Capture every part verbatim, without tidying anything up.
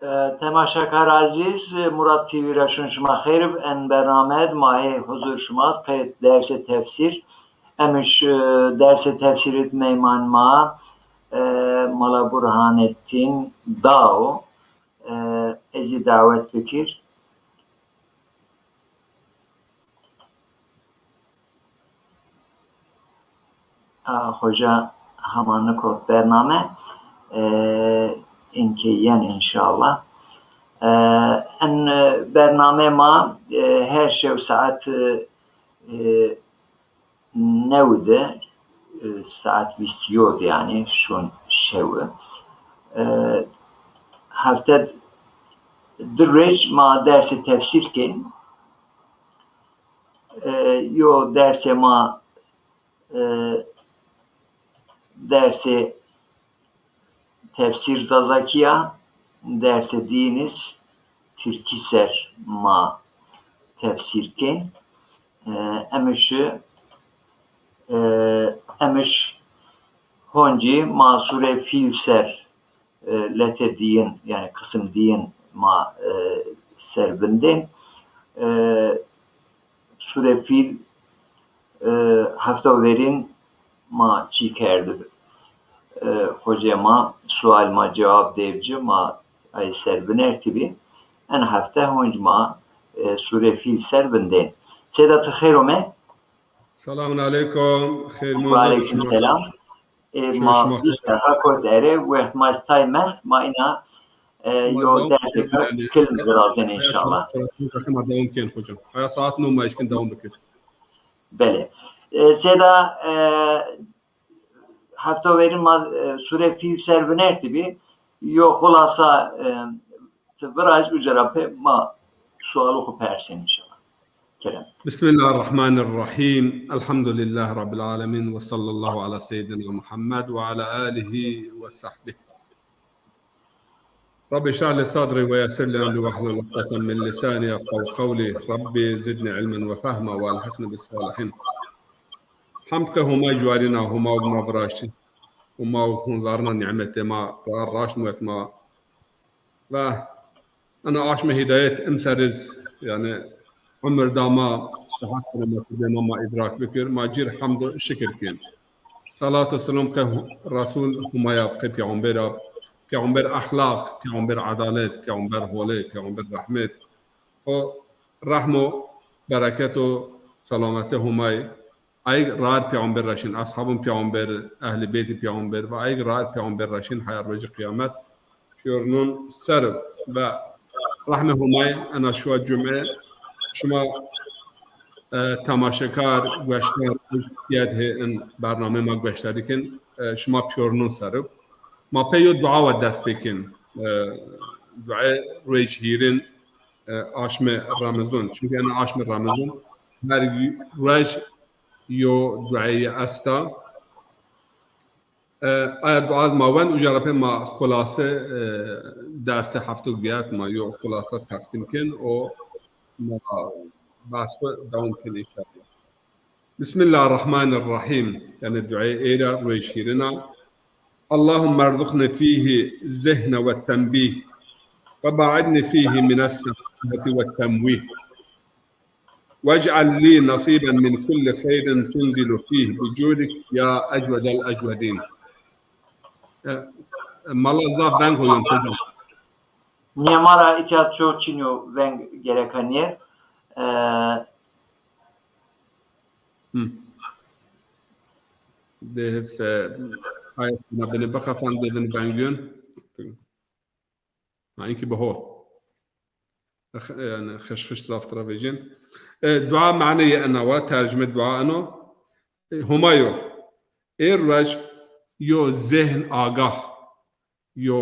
E, temaşekar ezîz, Murat T V ra şun şima xeyr ib. En bername id ma ê huzur şima qey dersê tefsîr. Emiş, e, dersê tefsîr id meyman ma, e, Mala Burhanettin Dao. E, ez zî dawet bikir. A, hoca hema nikot bername, e, inkê yen înşallah. E, en, e, bername ma, e, her şew saet, e, e, new de, e, saet vîst yo de, yanî şun şewi. E, hefte di ruej ma dersê tefsîr kên. E, yo dersê ma, e, dersê tefsîr Zazakî ya, dersê dîyin iz Tirkî ser ma tefsîr kên. E, emişi, e, emiş honcî ma Sûrê Fîl ser, e, letê dîyin, yanî qisim dîyin ma, e, ser vindên. E, Sûrê Fîl, e, hefta verîn ma çî kerdibi. E, hocê ma sual ma cewab dêv ci, ma ay ser binertîbî. En hefte honc ma, e, Sûrê Fîl ser vindên. Seyda, ti xeyr ome. Selamun aleykum. Xeyr mû. Wa aleykum selam. E, ma vîst deqa kot ere, wext ma tay mend, ma îna, e, yo dersêka kilm virazên înşallah. Ma dewam kên hocam. Haya saat no ma eşkin dewam bikir. Belê. E, Seyda, e, hefta verîn ma, e, Sûrê Fîl ser vinertîbî, yo xulasa, e, ti viraz, uca ra pê ma sualû xwu persên înşallah. Kerem. بسم الله الرحمن الرحيم. الحمد لله رب العالمين. وصلى الله على سيدنا محمد وعلى آله وصحبه. رب اشرح لي صدري ويسر لي أمري واحلل عقدة من لساني يفقهوا قولي. رب زدني علما وفهما وألحقني بالصالحين. Hemd ke Homay cuarîna, Homa û ma viraştî. Homa û hunzarina nîmetê ma, ra raşt muet ma. Ve ena aşmê hîdayet imser iz, yanî umir da ma, sihet selametî de ma, ma îdrak bikir, ma cir hemd û şikir kên. Salat û selam qe Resul Humaya, qe Peyxamber a, Peyxamber exlaq, Peyxamber edalet, Peyxamber holê, Peyxamber rehmet. O rehmo, bereket û selametê Humay ayg rar Peyxamber ra şin, eshabun Peyxamber, ehlî beytî Peyxamber ve ayg rar Peyxamber ra şin heya rojî qiyamet pîyornun ser ve rehmê Humay ena şuwa cum'e şima, e, temaşekar, gueşdar, yed hê in bernamê ma gueşdarî kin, e, şima pîyornun ser. Ma pê yo dua wa dest pê kin. E, duayê ruej hîrin, e, aşmê Remezon. Çunkî ena aşmê Remezon her ruej yo duayê esta. E, aya dua ma wend, uca ra pê ma xulase, e, dersê hefto gert, ma yo xulasa teqdîm kin û ma behs xwu dewam kin înşallah. بسم الله الرحمن الرحيم. Yanî duayê ey ra, ruej hîrin a. اللهم ارزقني فيه الذهن والتنبيه وباعدني فيه من السفاهة والتمويه. واجعل لي نصيبا من كل خير تنزل فيه بجودك يا أجود الأجودين. E, mala zaf veng ho yon hocam. Nîya ma ra îtya ço çin yo, veng gereka nîye. E, Hı. Dê hif, e, ayet bina bini bixefan dê vin veng yon. Ha, inkî bi ho. X-, yanî xeş xeş zaf tira vecîn. E, dua maneyê ena wa, tercüme dua eno. E, Homayo, ê ruej yo zehn agah, yo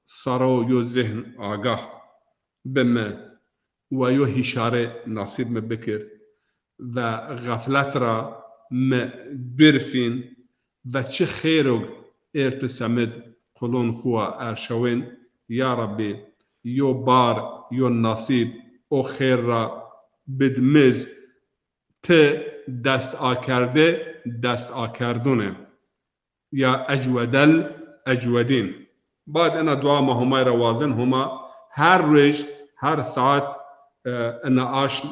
saro, yo zehn agah bi mi ve yo hîşare nasîb mi bikir ve xeflet ra mi dûr fîn ve çi xêrog êr tu semid qulon xwu wa erşawên, ya Rebbî, yo bar, yo nasîb o xêr ra bid mi z, ti dest akerde, dest akerdune. Ya ecwedel ecwedîn. Bad ena dua ma Homay ra wazin, Homa Her roj, her saet, e, ina aşm,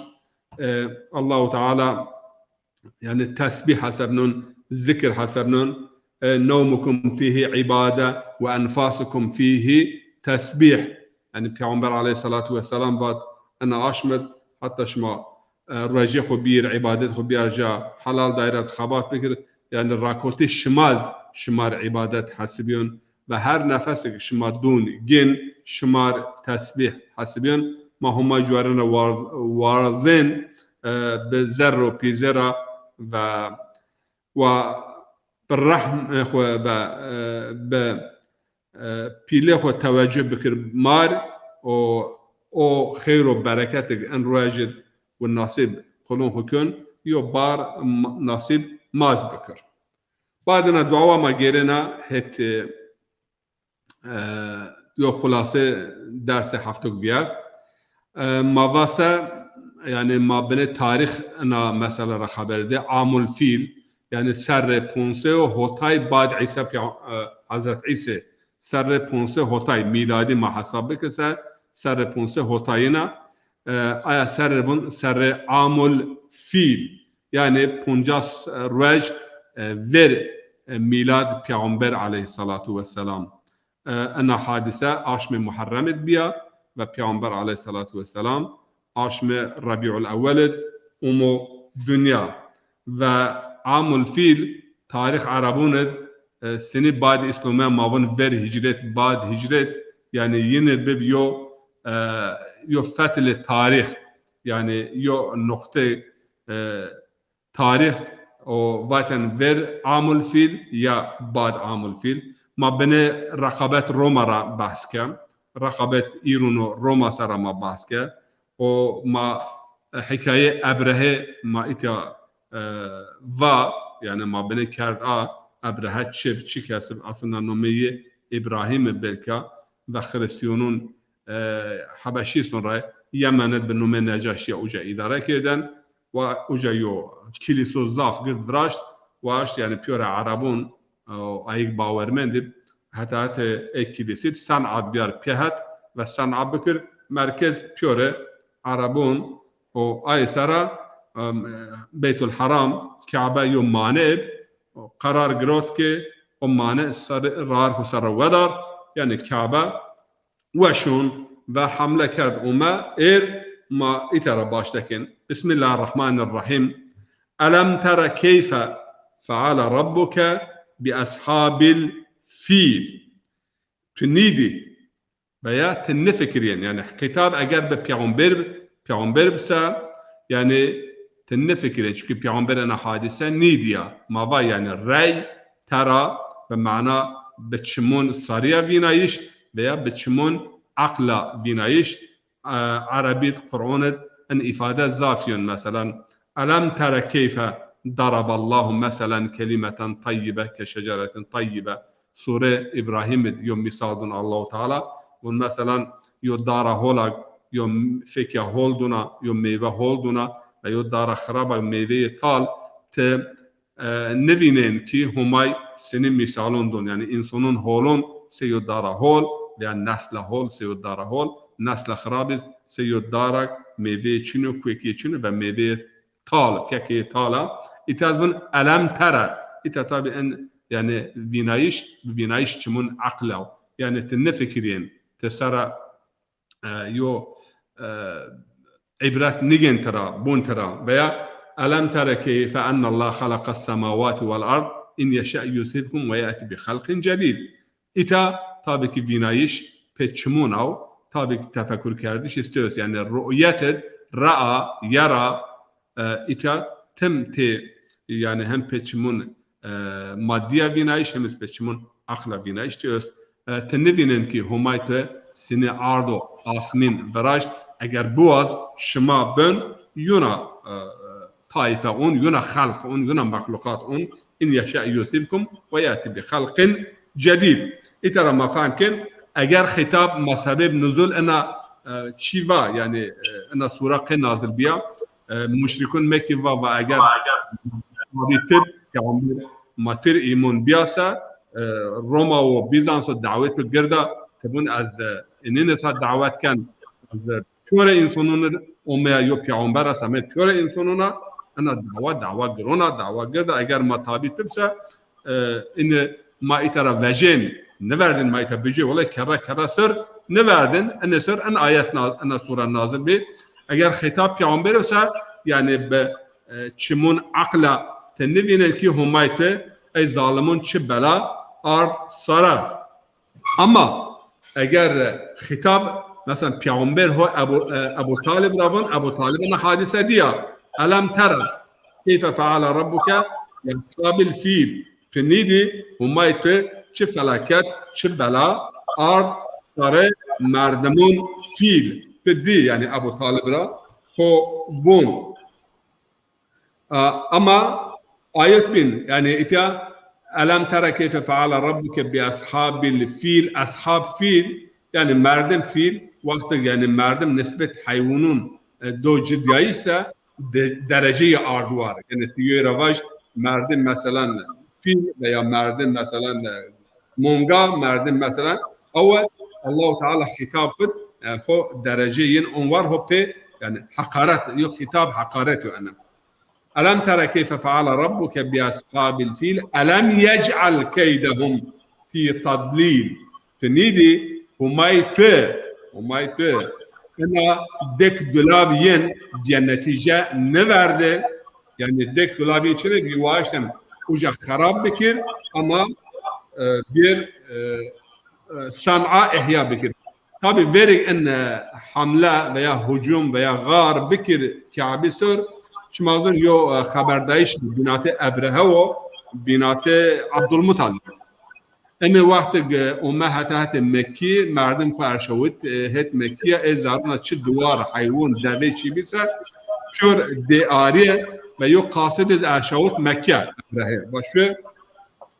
e, Allahu Teala, yanî tesbîh hesebnon, zikir hesebnon, e, "Nevmukum fîhî îbade ve enfasukum fîhî tesbîh." Yanî Peyxamber aleyhissalatu vesselam vat, ina aşm id heta şima, e, rojê xwu bîr, îbadet xwu bîyar ca, helal daîre de xebat bikir. Yanî rakurtî şima id şimar îbadet hesibîyon ve her nefesê ke şima dûn gin şimar tesbîh hesibîyon. Ma Homay cuarîn ra war-, warzên, e, bi zerr û pîzê ra ve, ve bi rehmê xwu ve, e, bi, e, pîlê xwu tewecuh bikir mar û o xeyr û bereketê ke in roj id wi nasîb qulûn xwu kon, yo bar ma-, nasîb ma id bikir. Badina duawa ma gêrena het, e, e, yo xulase dersê heftok vîyart. E, ma va se, yanî ma binê tarîx ina mesela ra xeber dê. Amul Fîl, yanî serrê ponse û hotay bad Îsa pîya-, e, Hezret Îsê. Serrê ponse hotay mîladî ma hesab bikir se, serrê ponse hotayîna, e, aya serre vun serrê Amul Fîl. Yanî poncas, e, ruej, e, ver, e, mîlad Peyxamber aleyhissalatu vesselam. E, ina hadîse aşmê Muherrem id bîya ve Peyxamber aleyhissalatu vesselam aşmê Rebîul Ewwel id umo dinya. Ve Amul Fîl tarîx Erebûn id, e, sinî bad Îslamî ma vun ver hîcret, bad hîcret, yanî yine bib yo, e, yo fetilê tarîx, yanî yo noqtê, e, tarîx o vaten ver Amul Fîl ya bad Amul Fîl. Ma binê reqabet Roma ra behs ke. Reqabet îron û Roma sera ma behs ke. O ma, e, hîkayê Ebrehê ma îtya, e, va, yanî ma binê kerd a, Ebrehe çi bi, çi kes bi, aslında nomê yê Îbrahîm ib belka ve Xirîstîyonûn, e, Hebeşîston ra Yemen id bi nomê Necaşîya uca îdare kêrden. Wa uca yo kilîso zaf gird viraşt, waşt, yanî pîyore Erebûn, e, ayik bawermend ib, heta hetê ê kilîsî Sen'a biyar pê het ve Sen'a bikir merkez pîyore Erebûn û ay sera, em, Beytul Heram, Kabe yo mane ib, qerar girot ke o mane ser, rar xu serre wedar, yanî Kabe weşûn ve hemle kerd ome êr. Ma îta ra başte kên. Bismillahirrahmanirrahîm. Elem tere keyfe feale rabbuke bi eshabil fîl. Tu nîdî veya ti nifikirîyên. Yanî xîtab eger bi peyxamber, peyxamber bise, yanî ti nifikirîyên. Çunkî peyxamber ena hadîse nîdîya. Ma va yanî rey tera bi mana bi çimûn sarîya vînayîş veya bi çimûn eqla vînayîş. E, Erebî di, Qur'on id in îfade zaf yon. Meselan, "Elem tere keyfe daraballahu meselen kelimeten tayyibe ke şeceretin tayyibe." Sure Îbrahîm id yo mîsal dun Allahu Teala. Vun meselan yo dara holag, yo fekya hol duna, yo meyve hol duna ve yo dara xiraba, yo meyveyê tal, ti e, nivînên kî Homay sinî mîsalon don, yanî însonon holon sey yo dara hol veya nesla hol sey yo dara hol, nesla xirab iz sey yo darak meyveyê çin o, kuekê çin o ve meyveyê tal, fekeyê tal a. Îta ez vun elem tere. Îta tabî en, yanî vînayîş, vînayîş çimûn eql a. Yanî ti nifikirîyên, ti sera e, yo, e, îbret nigên tira, bun tira. Veya elem tere keyfe ennallaha xalaqas semawati vel ard in yeşe yusibkum ve yati bi xelqin cedîd. Îta tabî ki vînayîş pê çimûn aw, tabî ki tefekur kerdiş istiyoruz. Yanî ru'yet id, ra'a, yera, e, îta tim tê, yanî hem pê çimûn e, madîya vînayîş hem iz pê çimûn aqla vînayîş ti ost. E, ti nivînên kî Homay tu sinî ardo asmîn viraşt, eger biwaz şima bin yuna, e, tayfe on, yuna xelq on, yuna mexluqat on, in yeşe yusibkum ve yati bi xelqin cedîd. Îta ra ma fehm kên, eger xîtab ma sebeb nuzul ina, e, çî va, yanî, e, ina sura qey nazil bîya, e, muşrikun Mekkî va, va eger ma tib, peyxamber ma tir îmon bîyase, e, Roma û Bîzans o dawet bi girda, ti vûn ez, e, inîne sa dawet ken, ez, e, pîyore însonûn ir omeya yo peyxamber a semê pîyore însonûn a, ena dawa, dawa giron a, dawa gird a, eger ma tabî tib se, e, inî ma îta ra vejên, niverdên ma îta bicê, wele kerra kerra ser niverdên, inî ser in ayet na-, ina sure nazil bî. Eger xîtab peyxamber o se, yanî bi, e, çimûn aqla ti nivînên kî Homay tu ey zalimûn çi bela ard sare. Ama eger, e, xîtab, mesela, peyxamber ho Ebu, e, Ebu Talib ra vûn, Ebu Talib ina hadîse dîya. Elem tera keyfe feale rabbuke bi eshabil fîl. Tu nîdî Homay tu çi felaket, çi bela ard sare merdimûn fîl. Tu dî, yanî Ebu Talib ra xo vûn. A, ama ayet bîn, yanî îtya, "Elem tera keyfe feale rabbuke bi eshabil fîl", eshab fîl, yanî merdim fîl, wextig, yanî merdim nisbet heywûnûn, e, do cidyayîş se, de-, dereceyê ard war. Yanî ti yoy ra vaj, merdim meselan fîl veya merdim meselan, e, monga, merdim meselan, ewe Allahu Teala xîtab kir, e, xo dereceyê yin on war ho pê, yanî heqaret, yo xîtab heqaret yo ene. Elem tera keyfe feale rabbuke bi eshabil fîl, elem yec'al keydehum fî tadlîl. Tu nîdî Homay tu, Homay tu ina dek dulav yin bî netîce niverde. Yanî dek dulav yin çine bî waştin uca xerab bikir, ama, e, bir, e, e, San'a ihya bikir. Tabî verî in, e, hamle veya hucum veya gar bikir Ka'bî ser, şima zon yo, e, xeberdayîş bî, bînatê Ebrehe wo, bînatê Abdulmutalib. Ene wextig, e, ome heta hetê Mekkî, merdim xo erşawit, e, het Mekkî ya, ê zerrûna çi duwar, heywûn, devê çî bî se, pîyor dê arîye ve yo qasidê erşawit Mekke Ebrehe. Başu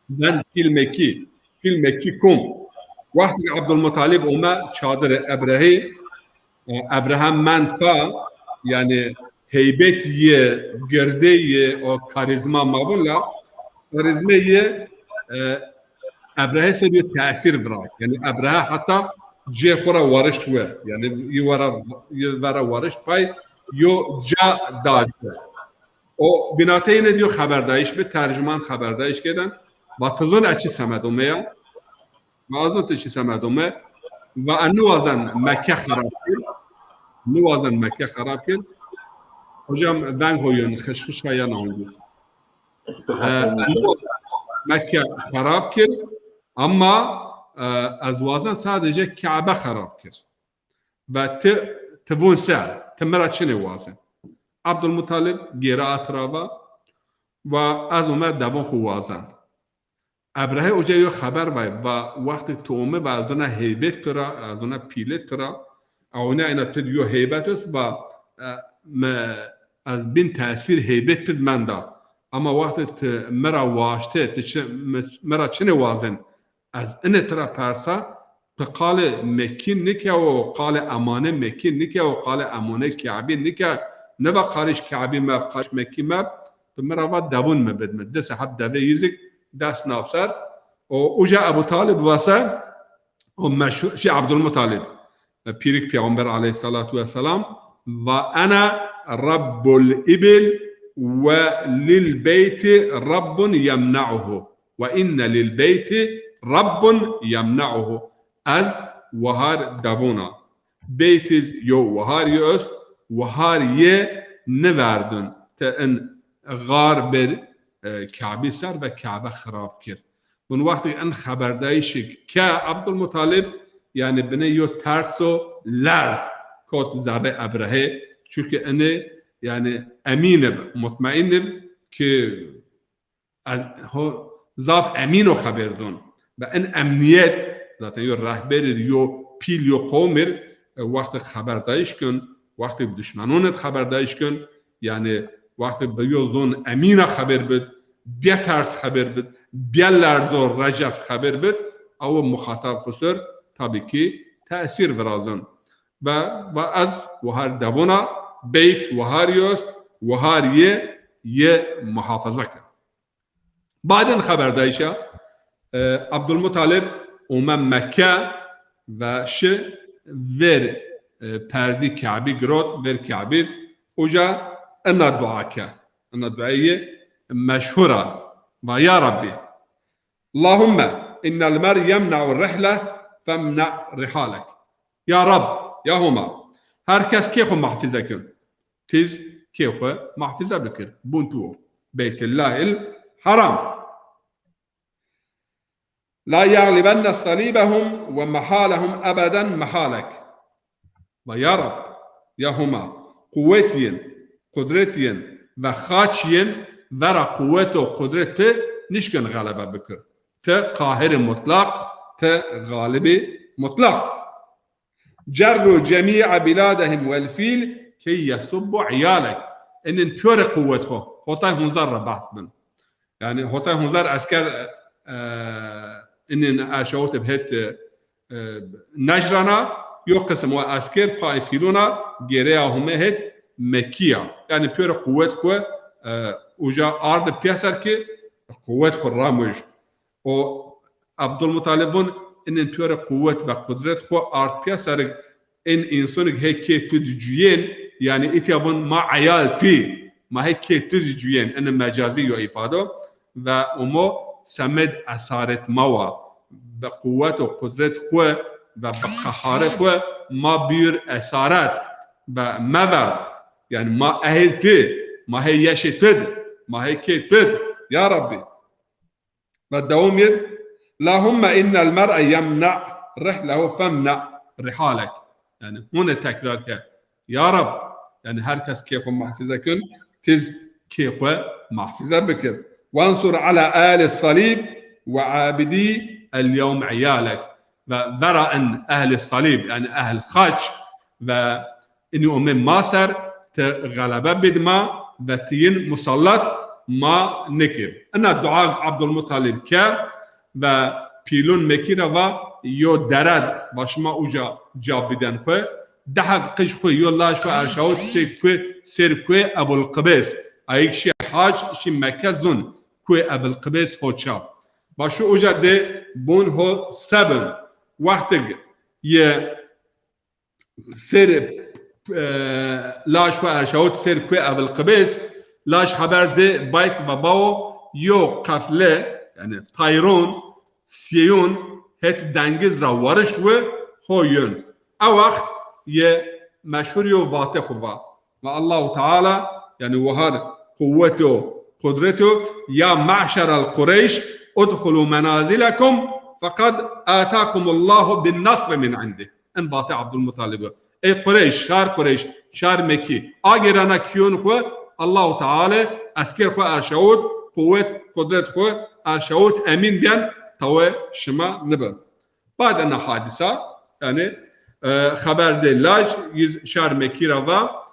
ben fîl Mekkî, fîl Mekkî kom. Wextê Ebdulmutalib ome çadirê Ebrehî, e, Ebrehe mend pa, yanî heybet yê, girdê yê, o karîzma ma vûn la, karîzmê yê, e, Ebrehe ser yo tesîr virat. Yanî Ebrehe heta cê xo ra warişt we. Yanî yi wera, yi vera warişt pay yo ca da ci. O bînatê yine dîyo xeberdayîş bi, tercüman xeberdayîş kêden. Va ti zon ez çi semed ome ya? Va ez zon ti çi semed ome? Va ez niwazen Mekke xerab kir. Niwazen Mekke xerab kir. Hocam veng ho yon, xişxişa ya na hondis. E, ez niwazen Mekke xerab kir. Ama, e, ez wazen sadece Ka'be xerab kir. Ve ti, ti vûn se, ti mi ra çinê wazen? Abdulmutalib gêre a tira va, va ez ome devon xo wazen. Ebrehe uca yo xeber vay, va wextê ti ome va ez dona heybet tira, ez dona pîlê tira, ewna ena ti yo heybet est, va, e, mi, ez bin tesîr heybet tit menda. Ama wextê ti mi ra waşte, ti çi, mi, mi ra çinê wazen? Ez ine tira persa, ti qalê Mekkî nikewo, qalê emanê Mekkî nikewo, qalê emanê Ka'bî nike, niva qarîş Ka'bî meb, qarîş Mekkî meb, ti mi ra va devûn mi bid mi. Di seheb devê yî zik dest nav ser. O uca Ebu Talib va se, o meşhur, şey, Abdulmutalib, e, pîrik Peyxamber aleyhissalatu vesselam, va ene Rabbul ibil ve lil beyti Rabbun yemna'uhu. Ve inne lil beyti Rabbun yemna'uhu. Ez wahar devûn a. Beytiz yo wahar yo est, wahar yê niverdun. Ti in xar bir, e, Ka'bî ser ve Ka'be xirab kir. Vûn wextê in xeberdayîşik ke Abdulmutalib, yanî binê yo terso lerz kot zerrê Ebrehê. Çunke inî, yanî, emîn ib, mutmaîn ib ki ez, ho, zaf emîn o xeber don. Ve in emnîyet, zaten yo rehber ir, yo pîl, yo qewm ir, e, wextê xeberdayîş kin, wextê bi duşmenûn id xeberdayîş kin, yanî wextê bi yo zon emîna xeber bid, bêters xeber bid, bêlerzo recef xeber bid, ew muxatab xo ser tabî kî tesîr virazon. Ve, ve ez wahar devûn a, beyt wahar yo est, wahar yê, yê muhafaza ke. Badên xeberdayîşa, e, Abdulmutalib ome Mekke, ve şi vêr, e, perdî Kabî girot, vêr Kabî, uca ina dua ke. Ina duayê meşhur a. Va ya Rabbî, Allahümme innel mer yemna'u rihle femna rihalek. Ya Rab, ya Homa, her kes kê xwu mahfize kin. Tiz kê xwu mahfize bikir. Bun tu o. Beytillahil Haram. La yaglibenne salibehum ve mehalehum ebeden mehalek. Va ya Rab, ya Homa, quwet yin, qudret yin ve xaç yin vera quwet û qudret ti nişkin xelebe bikir. Ti qahirî mutlaq, ti xalibî mutlaq. Cerru cemî'a biladehim wel fîl key yesubbu iyalek. Inin pîyorê quwet xo. Hotay hunzar ra behs bin. Yanî hotay hunzar esker, e, inin erşawit bi het, e, Necrana, yo qisim o esker pay fîlûna gêreya Home het Mekîya. Yanî pêro quwet ku, e, uca ardi pîyeser ki quwet xu ramoj. O Abdulmutalib vun, inin pêro quwet ve qudret xu ard pîyeserik, in însunik hê kê tu di cuyên, yanî îtya vun ma eyal pî, ma hê kê tu di cuyên, ini mecazî yo îfado. Ve umo semed esaret ma wa, bi quwet û qudret xwu ve bi qehare xwu ma bîr esaret ve mever. Yanî ma ehil tu, ma hê yeşê tu di, ma hê kê tu di, ya Rabbî. Ve dewam yid, Lahumme innel mer'e yemna rihlehu femna rihalek. Yanî hune tekrar ke, ya Rab, yanî her kes kê xwu mahfize kun, tiz kê xwu mahfize bikir. Wensur ala ehli salib ve abidî el yewm iyalek. Ve vera in ehli salib, yanî ehl xaç ve inî omê ma ser, ti xelebe bid ma ve ti yin musallat ma nikir. Ina dua Abdulmutalib ke ve pîlun Mekî ra va, yo dere va şima uca ca biden xwu. Dehek qij xwu yo laj xwu erşawit sêr kuê, sêr kuê Ebul Qibês. Ayik şî hac, şî Mekke zun kuê Ebul Qibês ho ça. Va şu uca de bun ho sebin. Wextig yi sêr, e, laj xwu erşawit sêr kuê Ebul Qibês, laj xeber di bayk va bawo, yo qefle, yanî tayron, sîyeyun het dengiz ra warişt wi ho yön. E wext yi meşhur yo vate xwu va. Ve Allahu Teala, yanî wahar quwweto, qudreto, ya me'şerel Qureyş, udhulu menazilekum feqad atakumullahu bin nasri min indih. En batê Abdulmutalib o. Ey Qureyş, şar Qureyş, şar Mekî. Agêrana kîyon xwu, Allahu Teala esker xwu erşawit, quwwet, qudret xwu erşawit, emîn bîyen, tawe şima nibi. Bad ena hadîsa, yanî, e, xeber de laj, yiz şar Mekî ra va,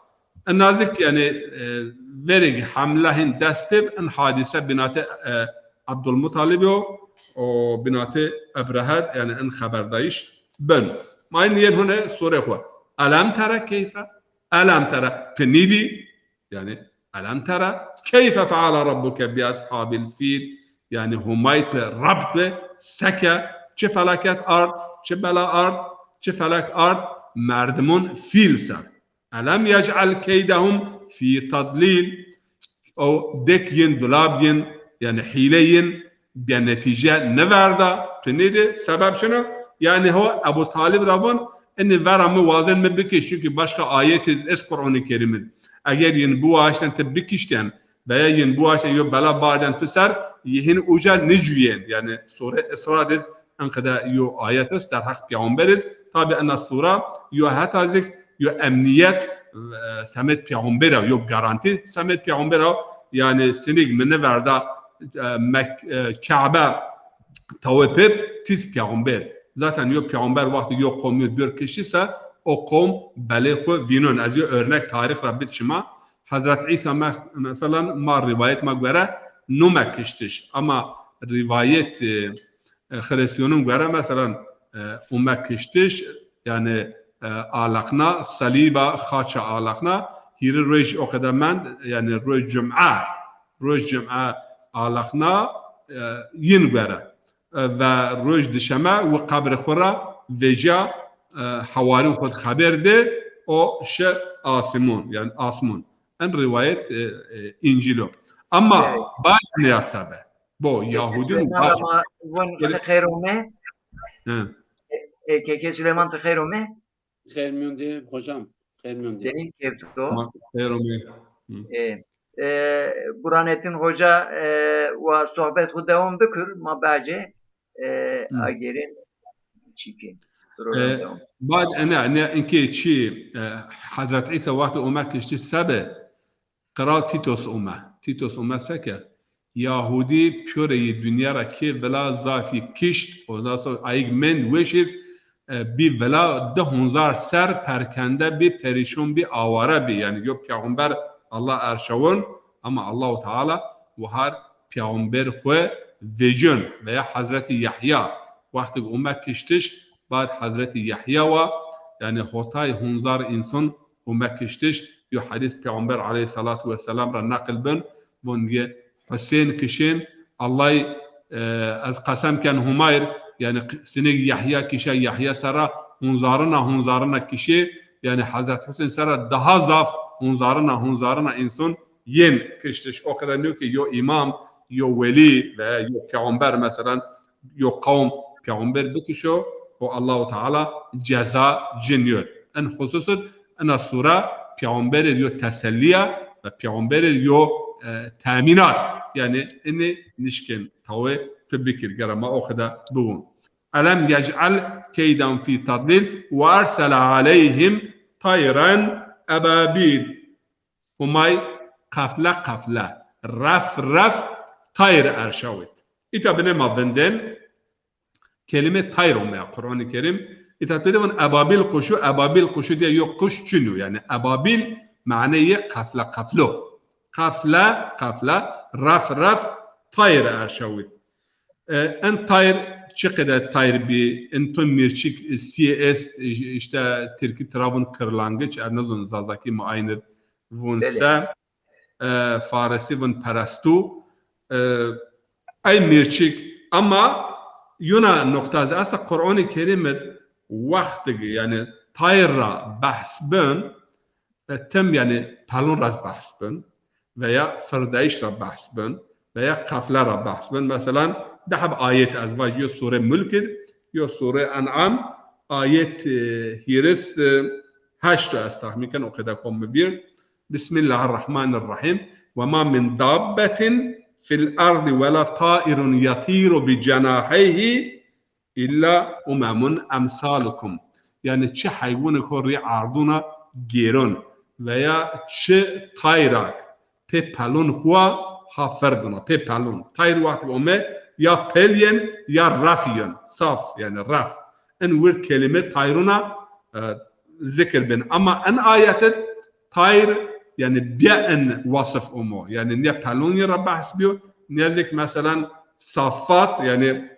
en nazik, yanî, e, verêk hemle hin dest pê bi, en hadîse binatê, e, Abdulmutalib o, o binatê Ebrehed, yanî en xeberdayîş bin. Ma in yên hune sure xwu. Elem tere keyfe? Elem tere, ti nîdî? Yanî, elem tere keyfe feale rabbuke bi eshabil fîl? Yanî Humay ti, Rab ti seke, çi felaket ard, çi bela ard, çi felek ard merdimun fîl ser. Elem yec'el keydehum fî tadlîl. O dek yin, dulab yin, yanî hîle yin, bîya netîce niverda. Tu nêdî, sebeb çin o? Yanî ho Ebu Talib ra vun, inî vera mi wazên mi bikiş, çunkî başka ayet iz est Qur'an-ı Kerim id. Eger yin biwaşten ti bikişten, veya yin biwaşten yo bela barden tu ser, yi hin uca nicuyên. Yanî sure Isra id enqede yo ayet est derheq peyxamber id. Tabi ena sura yo heta zik yo emniyet, e, semed peyxamber a, yo garantî semed peyxamber a. Yanî sinig mi niverda, e, Mek-, e, Kabe tawe pêb, tiz peyxamber. Zaten yo peyxamber wextî yo qomî dor kiştî se, o qom belê xwu vînon. Ez yo örnek tarîx ra bid şima. Hezret Îsa me-, meselan ma rîwayet ma gore nume kiştiş. Ama rîwayet, e, e, Xirîstîyonun gore meselan, e, ume kiştiş, yanî, e, alaqna, salîba, xaça alaqna, hîrê roj o qede mend, yanî roj cum'e, roj cum'e alaqna, e, yin gore. E, ve roj dişeme wi qebrê xwu ra vecîya, e, hewarîn xwu xeber de, o şi asimon, yanî asmon. En rîwayet, e, e, Încîl o. Ama, evet, bal nîya sebe. Bo Yahudîn Süleyman bal. Ama vun xeyr ome. Hı. E, e, Keke Süleyman, ti xeyr ome. Xeyr mîyon de hocam. Xeyr mîyon de. Senî kewto? Ma xeyr ome. Hı. E, e, Burhanettin Hoca, e, wa sohbet xwu dewam bikir, ma bacê, e, Hı. Agerên çîkên. Program, e, dewam. Bad ene, ne, inkê çî, e, Hezret Îsa wextê ome kiştiş sebe, Qral Tîtos ome. Tîtos ome seke Yahudî pîyoreyî dinya ra kê vila, zafî kişt, ondan sonra ayîg mend weşîr, e, bî vila, di hunzar ser perkende bî, perîşon bî, aware bî. Yanî yo peyxamber Allah erşawon, ama Allahu Teala wahar peyxamber xwu vecon veya Hezretî Yehya wextig ome kiştiş, bad Hezretî Yehya wa, yanî hotay hunzar însan ome kiştiş. Yo hedîs Peyxamber aleyhîsselatu wesselam ra neqil bin, vun ye Husên kişên, Allay, e, ez qesem ken Humayr, yanî q-, sinêg Yehya kişa, Yehya sera hunzarina, hunzarina kişê, yanî Hezret Husên sera daha zaf hunzarina, hunzarina însan yên kiştiş. O qeder nîyo ke yo îmam, yo welî veya yo peyxamber, meselan, yo qewm peyxamber bikişo û Allahu Teala ceza ci nîyo. En xusus id, ina sure peyxamberî yo tesellî ya ve peyxamberî yo, e, temînat. Yanî inî nişkên tawê tu bikir, gere ma o qeda biwun. Elem yec'el keydahum fî tedlîl ve ersele aleyhim tayran ebabîl. Homay qefle qefle, ref ref tayr erşawit. Îta binê ma vindên, kelîme tayr omeya Qur'anî Kerîm. Îta tu de vun ebabîl quşu, ebabîl quşu diye yo quş çin o. Yanî ebabîl maneyê qefle qeflo. Qefle qefle, ref ref tayr erşawit. E, en tayr çi qede tayr bî, en to mîrçik, e, sîye est, e, îşte tirkî tira vun kırlangıç, ez nizun zazakî mi aynir vun se, e, farisî vun perestû, e, ey mîrçik. Ama yuna noqta zî esta Qur'anî Kerîm id wextig, yanî tayr ra behs bin, e, tim, yanî pelûn ra behs bin veya firdayîş ra behs bin veya qefle ra behs bin. Meselan, di heb ayet ez vaj, yo sure Mulk id, yo sure En'am, ayet, e, hîris, e, heşt o ez texmîn ken, o qede kom mi vîr. Bismillahirrahmanirrahîm. Ve ma min dabbetin fil ardi ve la tairun yatiru bi cenaheyhi illa umemun emsalukum. Yanî çi heywanik ho rî erdûn a gêron veya çi tayrak pê pelûn xwu a ha firdûn a, pê pelûn. Tayr wextî ome ya pel yên ya ref yên, saf, yanî ref. In wird kelîme tayrûn a, e, zikir bin. Ama in ayet id tayr, yanî bîya in wasif omo. Yanî ne pelûn ra behs bîyo, ne zî ki meselan safat, yanî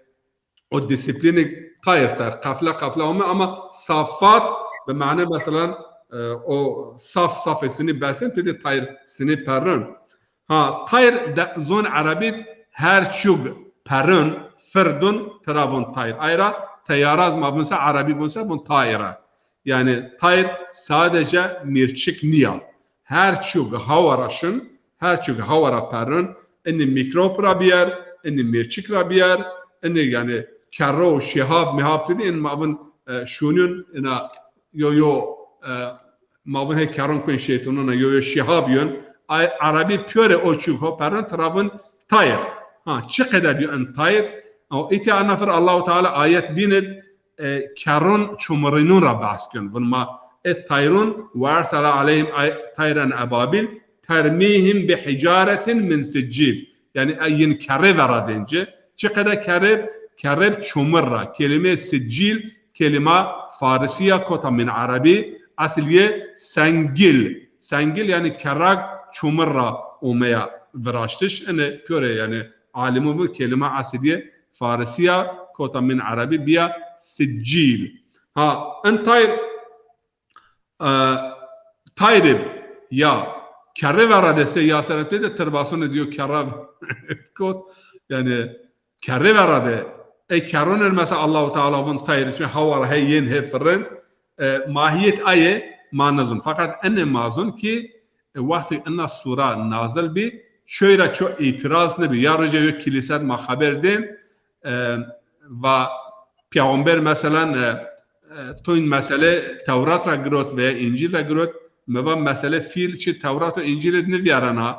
o disiplînî tayr tayr, qefle qefle ome, ama safat bi mane meselan, e, o saf safê sinî besin, tu de tayr sinî perrin. Ha, tayr de zon erebî her çug perrin, firdun, tira vun tayr. Ayra teyara zî ma vun se, erebî vun se, vun tayra. Yanî tayr sadece mîrçik nîya. Her çug hawa ra şin, her çug hawa ra perrin, inî mîkrop ra bîyer, inî mîrçik ra bîyer, inî yanî kerro û şihab mihab tidi, in ma vin, e, şûnîn, ina yo yo, e, ma vin hê kerron kuên şeytanûn a, yo yo şihab yûn. Ay, erebî pîyorê o çug ho perrin, tira vin tayr. Ha, çi qede bîyo in tayr? O îtya ana fir Allahu Teala ayet bînid, e, kerron çumurînûn ra behs ken. Vun ma id tayrun ve ersele aleyhim ay-, tayran ebabîl termîhim bi hicaretin min siccîl. Yanî ey yin kerrê veradên ci. Çi qede kerrê? Kerrê çumur ra. Kelîme siccîl, kelîma farisî ya, kota min erebî, esil yê sengil. Sengil yanî kerrak çumur ra omeya viraştiş. Ene pîyorê yanî alimû vû kelîma esil yê farisî ya, kota min erebî bîya siccîl. Ha, in tayr, e, tayr ib ya kerrê verade se ya sere pê de tirbasonê diyo kerra kot, yanî kerrê verade Ey kerroner mesela Allahu Teala vun tayr, çi hewa ra hey yên, hey firrin. E, mahiyet aye ma nizun. Fakat ene ma zun ki, e, wextê ina sura nazil bi, çoy ra ço îtiraz nibi. Ya roja yo kilîset ma xeber dên, e, va peyxamber meselan, e, e, toyn mesele Tewrat ra girot veya Încîl ra girot, mi va mesele fîl çi Tewrat û Încîl id nivîyarena,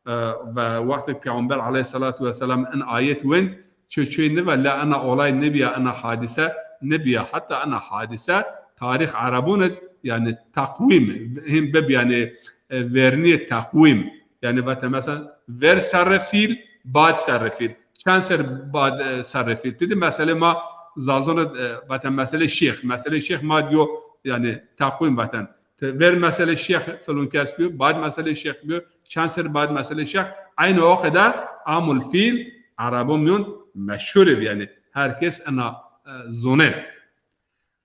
e, ve wextê Peyxamber aleyhissalatu vesselam in ayet wend, çi çi nive, la ina olay nibîya, ina hadise nibîya. Hatta ina hadise tarîx Erebûn id, yanî teqwîm, him bib, yanî, e, vernîyê teqwîm. Yanî vate mesela ver serre fîl, bad serre fîl. Çend ser bad, e, serre fîl. Tidi mesele ma Zazon id, e, vate mesele şêx. Mesele şêx ma diyo, yanî teqwîm vaten. Ti ver meselê şêx filon kes biyo, bad meselê şêx biyo, çend ser bad meselê şêx, eynî o qeder amul fîl Erebon mîyon meşhur ib, yanî her kes ina, e, zone.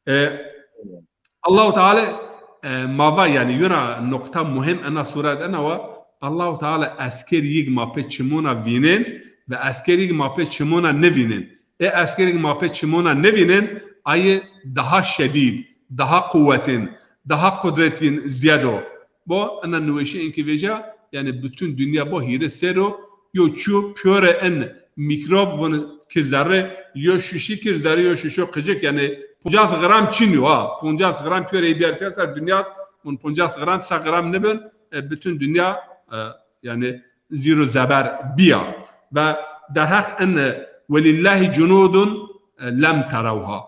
E, Allahu Teala, e, ma va, yanî yona nuqta muhim ina sure de ina wa, Allahu Teala eskerîyig ma pê çimûna vînên ve eskerîyig ma pê çimûna nivînên. Ê eskerîg ma pê çimûna nivînên, aye daha şedîd, daha quwetên, daha qudret vîn zîyed o. Bo ina niweşî inkî vêca, yanî bütün dinya bo hîrê ser o, yo çû pîyore in mîkrob vun ki zerre, yo şuşî ki zerre, yo şuşo qicik, yanî poncas gram çin yo ha, poncas gram pîyore bîyar pîya ser dinya, vun poncas gram, se gram nibin, e, bütün dinya, e, yanî zîr û zeber bîya. Ve derheq in, e, "Welillahî cunûdun, e, lem terewha."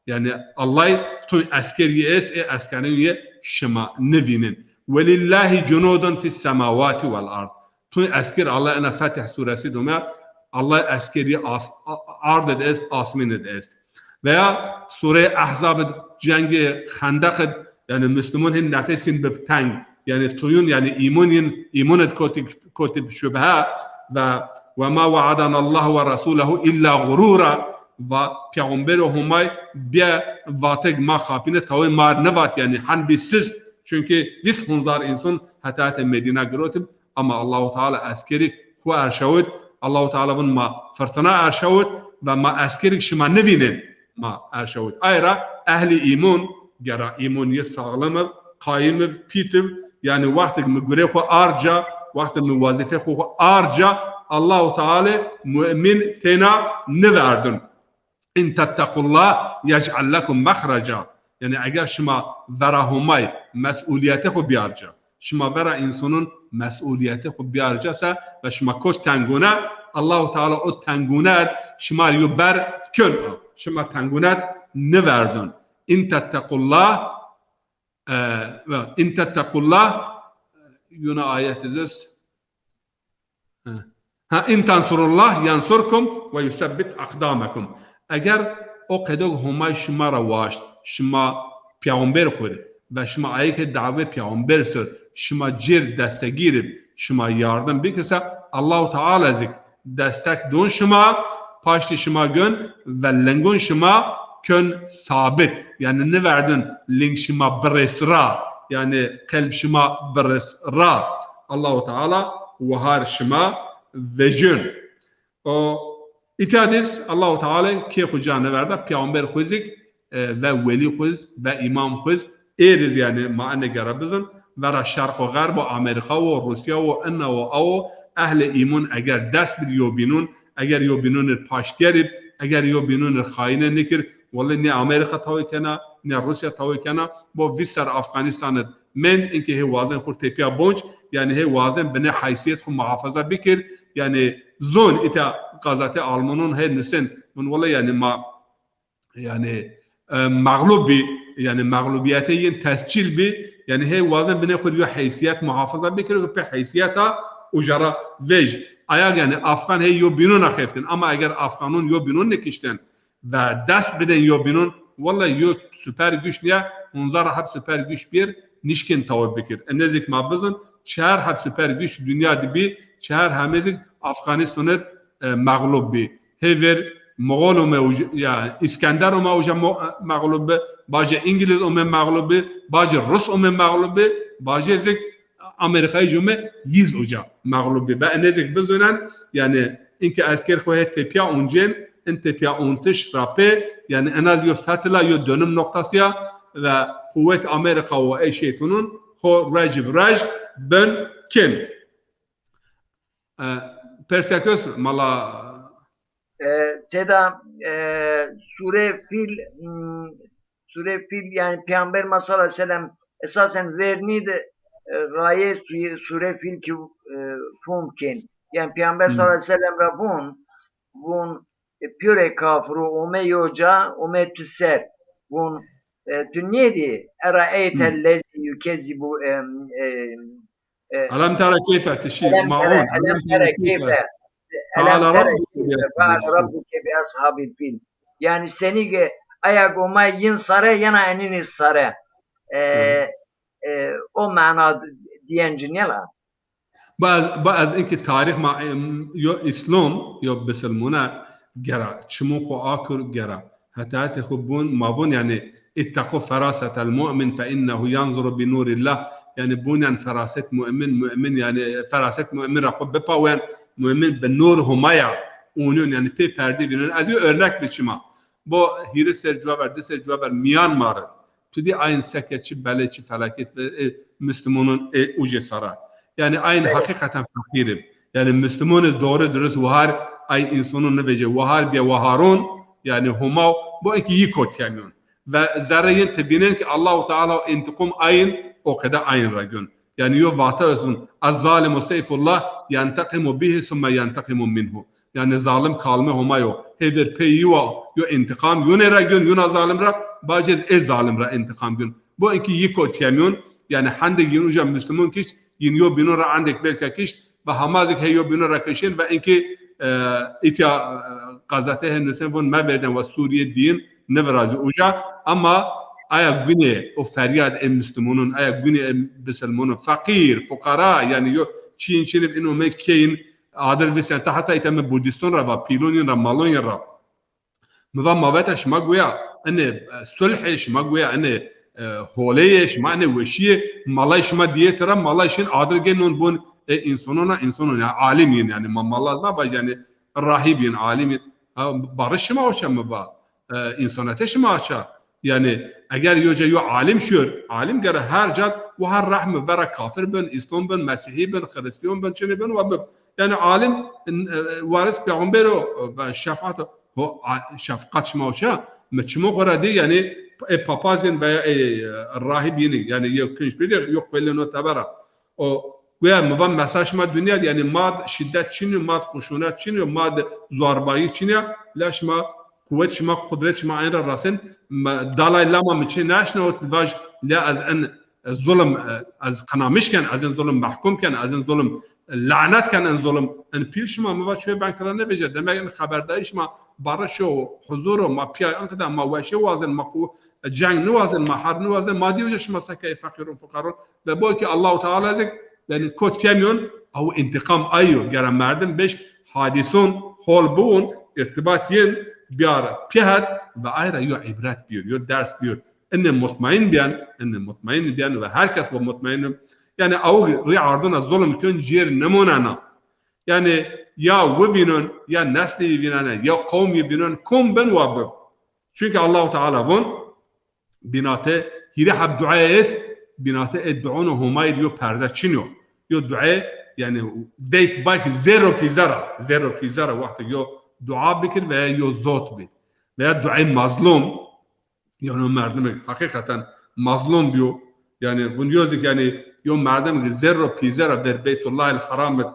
Yanî Allay tu eskerî est, ê eskerî yê şima nivînin. "Welillahî cunûdun fis semawati vel ard." Tu esker Allay ina Fetih suresî dome, Allay eskerî as-, a-, ard id est, asmîn id est. Veya Sureyê Ehzab id, cengê Xendeq id, yanî Muslimon hin nefesîn bib teng. Yanî tuyun, yanî îmon yin, îmon id kotib, kotib şubhe ve "Ve ma we'adanallahu ve resuluhu illa gurura." Va, Peyxamber û Homay bîye vatig ma xapîne, tawê ma nivat, yanî hen bî sist. Çunkî vîst hunzar înson heta heta Medîna girotib. Ama Allahu Teala eskerî xwu erşawit. Allahu Teala vun ma firtina erşawit ve ma eskerîg şima nivînin ma erşawit. Ay ra ehlî îmon, gera îmon yê saxlim ib, qayim ib, pît ib, yanî wextig mi gurê xwu arca, wextig mi wezîfê xwu xwu arca, Allahu Teala mu'min têna niverdun. "In tettequllah yec'al lekum mexreca." Yanî eger şima vera Homay mes'ulîyetê xwu bîyarca, şima vera însanûn mes'ulîyetê xwu bîyarca se ve şima kot tengûne, Allahu Teala o tengûne id şima rê yo ber kon a. Şima tengûne id niverdun. "In tettequllah", e, ve "In tettequllah", yuna ayet id est. Ha. "Ha, in tansurullah yansurkum ve yusebbit aqdamekum." Eger o qedog Homay şima ra waşt, şima peyxamber xwu rê ve şima ayê ke dawê peyxamber ser, şima cêr destegîr ib, şima yardim bikir se, Allahu Teala zik destek don şima, paştî şima gon ve lingon şima kon sabit. Yanî niverdin ling şima birês ra, yanî qelb şima birês ra. Allahu Teala wahar şima vecun. O îtya diz Allahu Teala kê xwu ca niverda, peyxamber xwu zik, e, ve welî xwu z, ve îmam xwu z, êr iz yanî ma ene gera bizun, vera şerq û xerb û Amerîka wo, Rûsya wo, ina wo, a wo, ehlê îmûn eger dest bid yobînûn, eger yobînûn ir paştger ib, eger yobînûn ir xayîne nikir, wele nê Amerîka tawê kena, nê Rûsya tawê kena, bo vîst ser Afganîstan id mend, inkê hê wazen xwu tepîya bonc, yanî hê wazen binê heysîyet xwu muhafaza bikir, yanî zon îta gazete Almanûn hê nusen, vun wele yanî ma, yanî, e, mexlûb bî, yanî mexlûbîyetê yin tescîl bî, yanî hê wazen binê xwu yo heysîyet muhafaza bikir, pê heysîyeta uca ra vej. Aya yanî Afgan hê yobînûn a xeftin, ama eger Afganûn yobînûn nikişten, ve dest bidên yobînûn, wele yo süper güç nîya, hunza ra heb süper güç bîr, nişkên tawif bikir. Ene zik ma bizun, çar heb süper güç dinya di bî, çar heme zik Afganîstan id, e, mexlûb bî. Hê ver Moxol ome uca, ya Îskender ome uca mo-, mexlûb bi, bacê Îngiliz ome mexlûb bi, bacê Rus ome mexlûb bi, bacê zik Amerîkayî come yîz uca mexlûb bi. Ve ene zik bizunen, yanî inkê esker xwu hê tepîya uncên, in tepya untiş ra pê, yanî en az yo fetila, yo dönüm noktası ya ve quwet Amerika û ey şeytunun xo ruej bi ruej bin kin. E, persek est mala. E, Seda, e, sure Fîl, hmm, sure Fîl, yanî Peyxamber ma sallallahu aleyhi ve sellem esasen vernî de, e, gaye su-, sure Fîl ki, e, fom kên. Yanî Peyxamber sallallahu aleyhi ve sellem ra vûn, vûn, e, pîyorê kafir o, ome yo ca, ome tu ser. Vûn, e, tu nêdî, era eyte lezî yukezîbu, e, e, e, Elem tera keyfe tişî, elem maun, tere, elem tere keyfe, elem Feale tere Rabbuke keyfe, feale Rabbuke bi ashabil fîl. Yanî senî ke aya goma yin sare, yena enînî sare. E, e, o mana diyen ci nêla. Ba ez, ba ez inkî tarîx ma, em, yo Îslom, yo bisilmûne gera, çimû xo akir gera. Heta hetê xo bûn, ma vûn, yanî, ittaqu ferasetel mu'min fe innehu yanzuru bi nûrillah. Yanî, bûnen feraset mu'min, mu'min, yanî, feraset mu'min ra xo bipawen, mu'min bi nûr Homa ya ûnûn, yanî, pê perdî vînûn. Ez yo örnek bi çima. Bo hîris ser cuwa ver, di ser cuwa ver, Myanmar. Tu dî ayin seke çi belê, çi felaket, e, Müslümanun, e, ucê sara. Yanî ayin heqîqeten feqîr ib. Yanî Müslümanê doğru dürüst wahar ay însonun nivêce. Wahar bîye waharun, yanî Homa, bo inkî yi kotîyemîyon. Ve zerre yin ti vînen ki Allahu Teala intiqam ayin, o qede ayin ra gön. Yanî yo vate esun, "Ez-zalimu seyfullah, yenteqimu bihi summe yenteqimu minhu." Yanî zalim kalmê Homa yo. Hêdir pê yi wa yo întiqam yunê ra gön, yuna zalim ra, bacê ez ê zalim ra întiqam gön. Bo inkî yi kotîyemîyon, yanî hendêk yin uca Müslüman kişt, yin yo bînon ra endêk belka kişt, ve hema zî ke hey yo bînon ra kişên, ve inkî, e, îtya, e, gazete hê nusên von mevêrden ve Sûrîye dîyin nivirazî uca, ama aya gunê o feryad ê Müslümanun, aya gunê ê bisilmanun, feqîr, fuqara, yanî yo çîyin çînib ino me kêyin, adir vîsen ta heta îta mi Budîston ra va, pîlon yin ra, malon yin ra. Mi va ma veta şima guya, inê, e, sulhê şima guya, inê, e, holeyê şima, inê weşîyê, malay şima dîyê tira, malay şin adir gê non bon, e, însonona, însonon, yanî alim yin, yanî ma mala va, va, yanî rahîb yin, alim yin. Ha, barış şima oça mi va, e, însonete şima oça. Yanî eger yo ca yo alim şiyor, alim gere her cad wahar rehm ib, vera kafir bin, Îslom bin, Mesîhî bin, Xirîstîyon bin, çinî bin, wa bib. Yanî alim, e, waris peyxamber o, e, şefaat o. Ho, a, şefqat şima oça, mi çimo xo ra dî, yanî, e, papazên veya, e, e, rahîb yinî, yanî yo kinc bidî, yo qelê no tebera. O, guya mi va mesela şima dinya di, yanî ma di şîdet çin yo, ma di xuşûnet çin yo, ma di zorbayî çin ya, la şima quwet şima, qudret şima ayn ra rasin, ma, Dalai Lama mi çê naşna ot vaj, la ez en, e, zulm, e, ez qinamiş ken, ez en zulm mehkum ken, ez en zulm lanet ken, en zulm, en pîl şima, mi va çuye beng tira nêvêce, demek en xeberdayî şima, barış o, huzur o, ma pîya en qida, ma weşê wazin, ma qu-, ceng niwazin, ma herb niwazin, ma dî uca şima seke feqîrun fuqarun. Ve bo ki Allahu Teala zik, yanî kot kemyon, ew întiqam ay yo, gera merdim beş hadîson hol biwon, îrtibat yin biyar pîhet ve ay ra yo îbret biyor, yo ders biyor. Inê mutmaîn biyen, inê mutmaîn biyen ve her kes bo mutmaîn ib. Yanî ew rî arduna zulm kön cêr nimonena. Yanî ya wi vînon, ya neslî yi vînene, ya qewm yi vînon, kom bin wa bib. Çunkî Allahu Teala von, bînate hîrê heb duayê est, bînate ê duono Homayî di yo perde çin yo. Yo duayê, yanî deyk bayk zerro pîze ra, zerro pîze ra wextê yo dua bikir veya yo zot bî. Veya duayê mazlum, yanî o merdimêk heqîqeten mazlum bîyo. Yanî vun yo zik, yanî yo merdimêk zerro pîze ra ver Beytullahil Heram id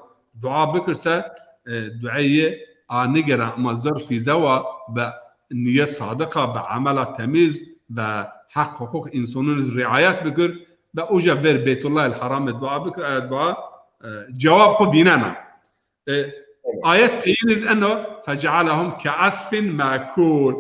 dua bikir se, e, duayê a nigera, ama zerro pîze wa bi niyet sadiqa, bi emela temîz, bi heq huquq însonun iz riayet bikir, bi uca ver Beytullahil Heram id dua bikir, aya dua, e, cewab xwu vînena. E, ayet peyîn iz eno, "Fecealehum keasfin me'kûl."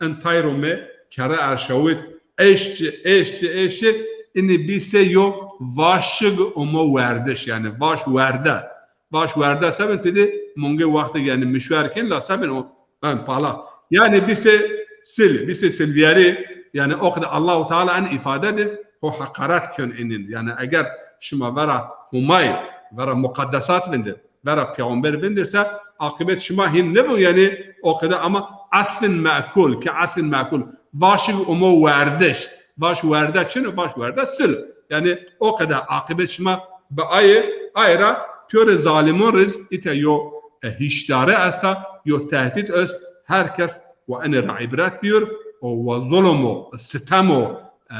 In tayro mi kere erşawit, eşçi, eşçi, eşçi, inî bî se yo vaşig omo werdiş, yanî vaş werde. Vaş werde sebin pidi mungê wextig, yanî mişwer kên, la sebin o, ben pala. Yanî bî se sil, bî se silviyerî, yanî o qede Allahu Teala en îfade diz, ho heqaret kön inin. Yanî eger şima vera Humay, vera muqeddesat vindir, vera peyxamber vindirse, aqibet şima hîn nêbo, yanî o qede, ama Aslin me'kul, ki aslin me'kul. Vaşig umo werdiş. Vaş werde çin o, vaş werde sil. Yani o kadar akıbet şima bi aye, aye ra piyore zalimon riz ite yo, e, hişdare esta, yo tehdit est, her kes wa ene ra ibret biyor, o wa zulmo, sitemo, e,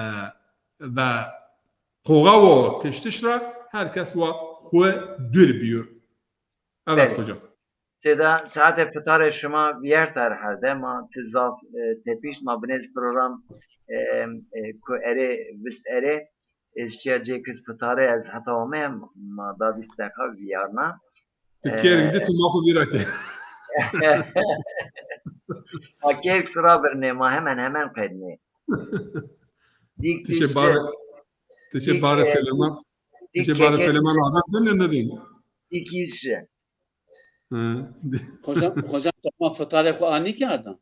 ve qoğawo tiştiş ra her kes wa xwu dür biyor. Evet hocam. Seda, saate fitarê şima viyert er herde, ma ti zaf, e, tepişt, ma binêz program, e, e, ku erê, vist erê, ez çiya cêkit fitarê ez heta ome, ma da vîst deqa viyarna. Tu kêrg di, tu ma xwu vîra ke. Ma kêrg sira birnê, ma hemen hemen qednê. Dîk Tişê tişçi. Bare, tişê Dîk, Bare e, Süleyman, dîk tişê Bare keke Süleyman Ahmet dönne ne dönne? Dîk îşçi. Hı. Hocam, hocam, tamam, fitarê xwu anî kerda?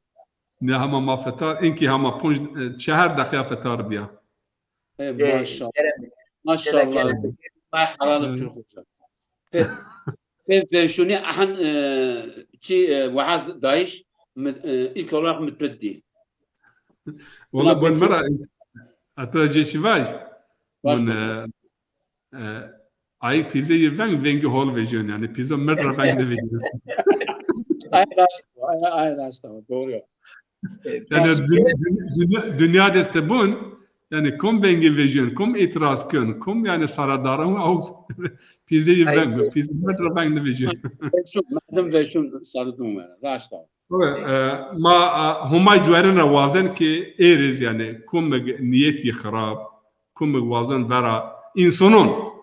Ne hama ma fitar, inkî hama ponc, e, çehar deqîya fitar biya. E, e, maşallah. Kerem. Maşallah. Kerem. Ay helal Hı. Türk hocam. Pe, pe veşûnî ahan, e, çi, e, waaz dayîş, mi, e, ilk olarak mi tu dî. Wala bon mera, atra cê çi vaj? Bon, e, e, ay pîzeyê veng, vengî hol vejîyon, yani pîzo mird ra veng nivejîyon. Ay raşt, ay, ay raşt ama, doğru ya. Yani dünya, dünya, dünya deste bun, yani kom vengî vejîyon, kom îtiraz kön, kom yani saradaran aw pîzeyê veng, pîzeyê mird ra veng nivejîyon. Veşûn, merdim veşûn saridun vera, raşt ama. E, ma, e, Homay cuerin ra wazen ki êriz, yani, kumig niyetî xirab, kumig wazen vera însanon,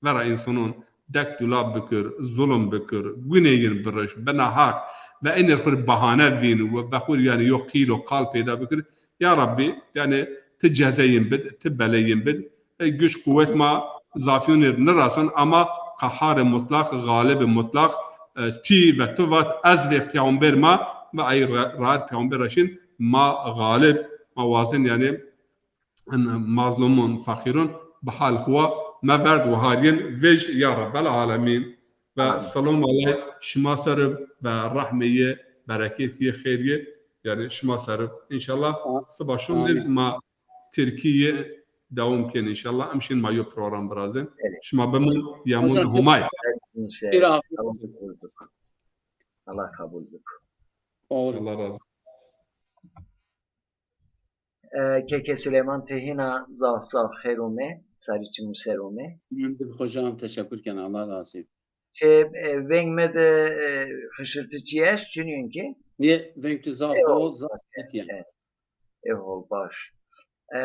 vera însanon dek dulab bikir, zulm bikir, gunê yin biriş, bina haq, ve enê xwu rê bahane vîn, ve be xwu rê, yani, yo qîl û qal peyda bikir. Ya Rabbî, yani, ti cezê yin bid, ti belê yin bid, e, güç quwet ma zafîyonê rê nirason, ama qeharê mutlaq, xalibê mutlaq, e, ti ve tu vat, ez ve peyxamber ma, ve ay ra-, rahat peyxamber ra şin, ma xalib, ma wazin yani, en, mazlumun, feqîrun, bi hal xwu meverd, wiharîn vej ya Rabbel alemîn. Ve Amîn. Selam alay şima ser ve rehmê yê, bereketî yê, xeyr yê, yani şima ser. Înşallah, amîn. Siba şum nêz ma Tirkîye dewam kên înşallah. Em şin ma yo program birazin. Evet. Şima bimin yamûn Homay. Allah kabul bik. Allah kabul bik. Allah razı olsun. E, Keke Süleyman, ti hîna zaf zaf xeyr ome, sarî çimû ser ome. Ben de hocam teşekkür ken, Allah razı olsun. Şey, e, veng mi de, e, hışırtı çi est, çinîyon ki? Niye? Veng tu zaf, e, o zaf, e, yani. E, e, hol baş. E,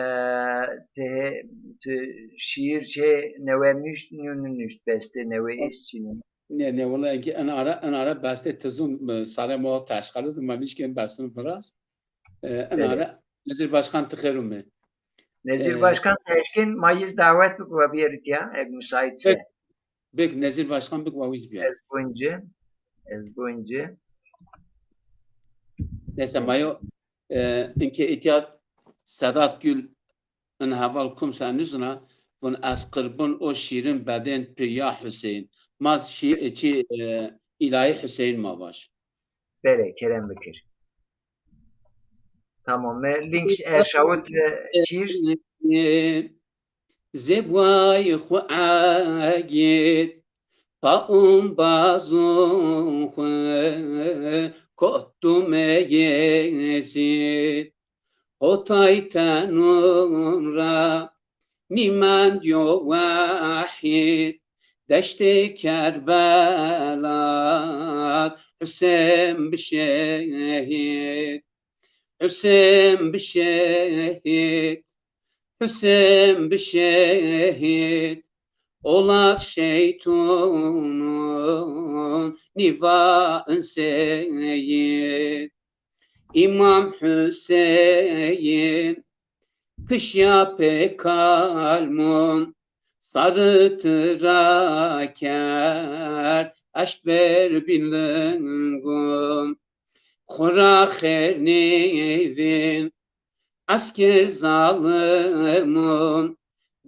te, tu şiir çê newe nuşt, nû nuşt, beste newe est çinî? Ne, ne, wala ki en ara, en ara beste tizun, e, sare mo teşkalı du, ma nişken besin biraz. E, en ara Nezir Başkan ti xêr ome. Nezir Başkan teşkin, ma yiz davet bik wa biyerît ya, eg müsaitse. Bek, bek, Nezir Başkan bik wa wiz biya. Ez bunci, ez bunci. Neyse, ma yo, e, inke ihtiyat Sedat Gül in heval kum se nizuna, vun ez qirbun o şîrin bedên pi ya Hüseyin. Ma şi-, çi, e, îlahî Hüseyin ma baş. Belê, kerem bikir. Tamam, me link erşawit, e, çîr. Zebway xwu egit, pa umbazun xwu kottu meyezit. Hotay tenun ra nîmend yo wehîd, deştê Kerbela Husên bi şehîd. Husên bi şehîd, Husên bi şehîd, olat şeytunun nîva in seyîd. Îmam Huseyîn kişya pê kalmun, sarı tira kerd eşt ver bilingun. Xwu ra xêr nîvîn esker zalimun,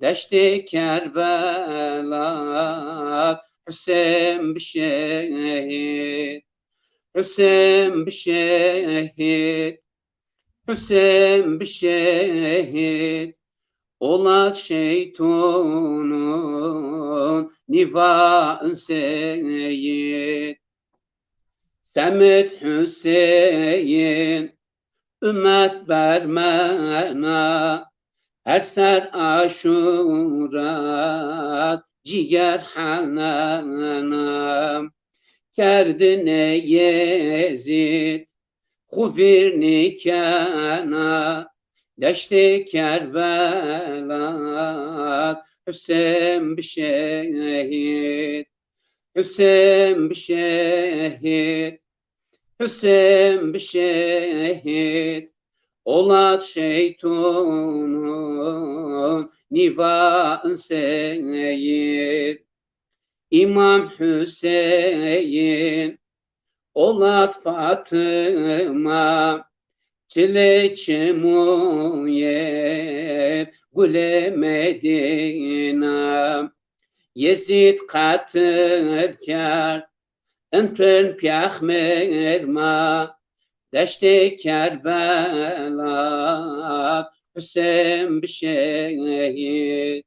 deştê Kerbela Husên bi şehîd. Husên bi şehîd, Husên bi şehîd, olat şeytonun nîva in seyîd. Semid Huseyîn, umet bermena, her ser Aşûra cîger henena. Kerdinê Yezîd xwu vîr nîkena, deştê Kerbela Husên bi şehîd, Husên bi şehîd, Husên bi şehîd, olat şeytonun nîva in seyîd. Îmam Huseyîn, olat Fatima, çilê çimûyê gulê Medîna. Yezîd qetil kerd, in pirn pîyaxmêr ma, deştê Kerbela Husên bi şehîd,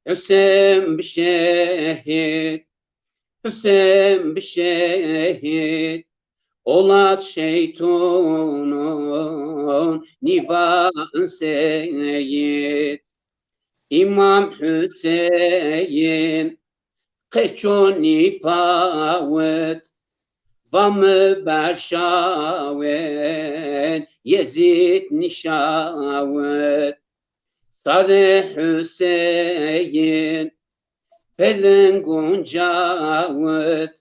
Husên bi şehîd, Husên bi şehîd, olat şeytonun nîva in seyîd. Îmam Huseyîn qeço nîpawit, va mi berşawên Yezîd nîşawit. Sarê Huseyîn pelin guncawit,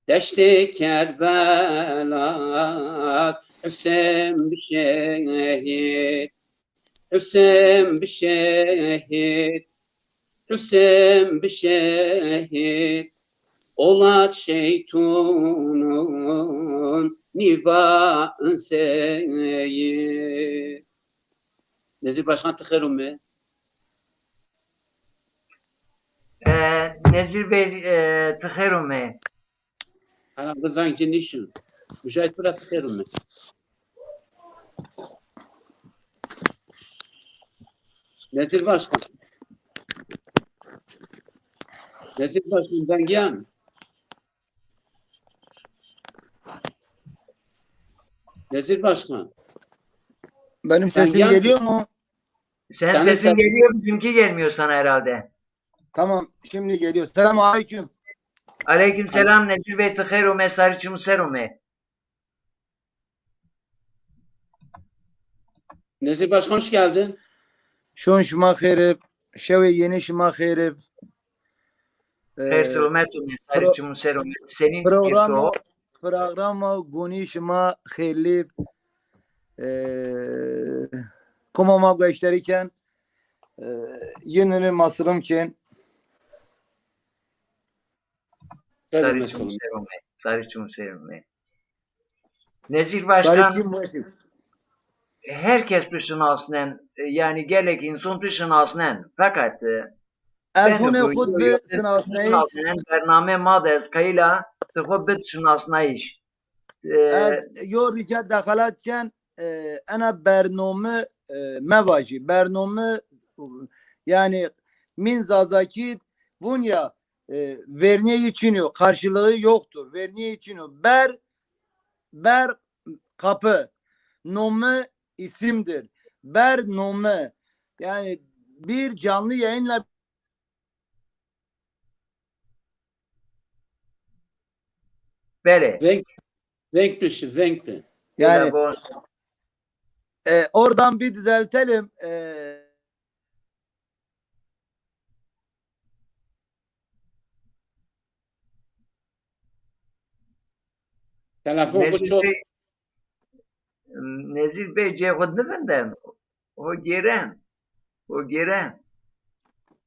deştê Kerbela Husên bi şehîd, Husên bi şehîd, Husên bi şehîd, olat şeytonun nîva in seyîd. Nezîr Başkan, ti xêr ûmê. E, Nezîr Bey, e, ti xêr ûmê. Herhalde veng ci nîşin. Mujahit bira, ti xêr ûmê. Nezîr Başkan. Nezîr Başkan, veng yan. Nezîr Başkan. Benim sesim geliyor mu? Senin sesin geliyor, bizimki gelmiyor sana herhalde. Tamam, şimdi geliyor. Selamun aleyküm. Aleyküm selam Nezîr Bey, ti xêr ûmê, sarê çimû ser ûmê. Nezîr Başkan, hoş geldin. Şon şima xêr ib, şewê yenî şima xêr ib. Xêr selamet ûmê, sarê çimû ser ûmê. Senîn, programo, programo gunî şima xêrlî ib. E, koma ma gueşterî ken, e, yenî ma silim ken. Sarê çimû ser ûmê. Sarê çimû ser ûmê. Nezîr Başkan, herkes tu şinasnen, e, yanî gelek însan tu şinasnen. Feqet, e, ez hunê xwu bi şinasnayîş. Bername ma de ez qayîl a ti xwu bid şinasnayîş. E, ez yo rîca dexelat ken, e, ena bernome, e, mevajî. Bernome, yanî min Zazakî vun ya, e, vernîyê çin o, karşılığı yoktur. Vernîyê çin o. Ber, ber kapı. Nome isimdir. Bernome. Yani bir canlı yayınla Belê. Veng, veng pişi, veng pi. Yani e, oradan bir düzeltelim. E, Telefon bu çok. Nezîr Bey, cê xwu nivinden. O gêren. O gêren.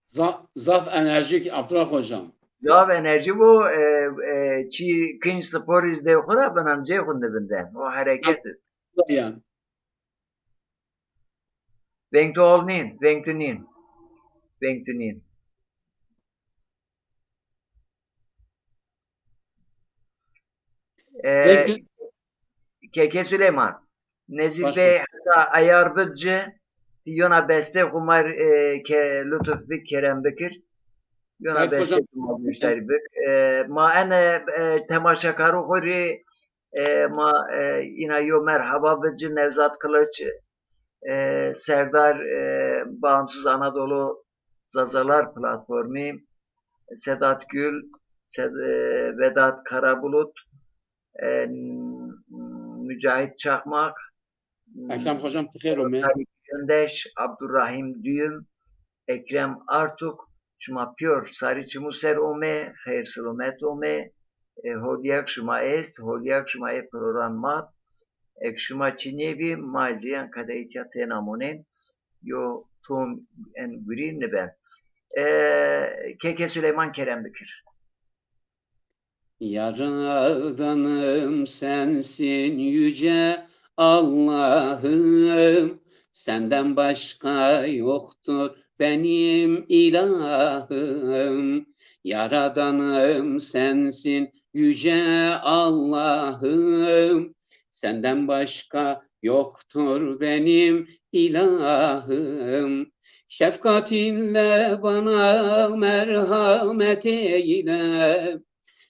Zaf, zaf enerjik Abdullah hocam. Zaf enerjik o, e, e, çi kinc sporî zî dê xwu ra binan, cê xwu nivinden. O hereket. Yani. Veng tu hol nîn, veng tu nîn. Veng tu nîn. E, Keke Süleyman, Nezîr Bey heta eyar bid ci, ti yona bestê xwu ma, e, ke lutuf bik, kerem bikir. Yona bestê xwu ma muşterî bik. E, ma ene, e, temaşekarû xwu rê, e, ma, e, îna yo merhaba bid ci Nevzat Kılıç, e, serdar, e, Bağımsız Anadolu Zazalar Platformu, Sedat Gül, Sed-, e, Vedat Karabulut, e, Mücahit Çakmak, Ekrem Hocam, ti xêr omê. Talip Göndeş, Abdurrahim Düğüm, Ekrem Artuk, şima pîyor sarî çimû ser omê, xeyr silomet omê. E, hodîyak şima est, hodîyak şima ê program mat. Ek şima çinê bî, ma zî yan kadeyîtya têna monên, yo tom en gurî niben. E, Keke Süleyman, kerem bikir. Yaradanım sensin yüce Allah'ım, senden başka yoktur benim ilahım. Yaradanım sensin yüce Allah'ım, senden başka yoktur benim ilahım. Şefkatinle bana merhamet eyle.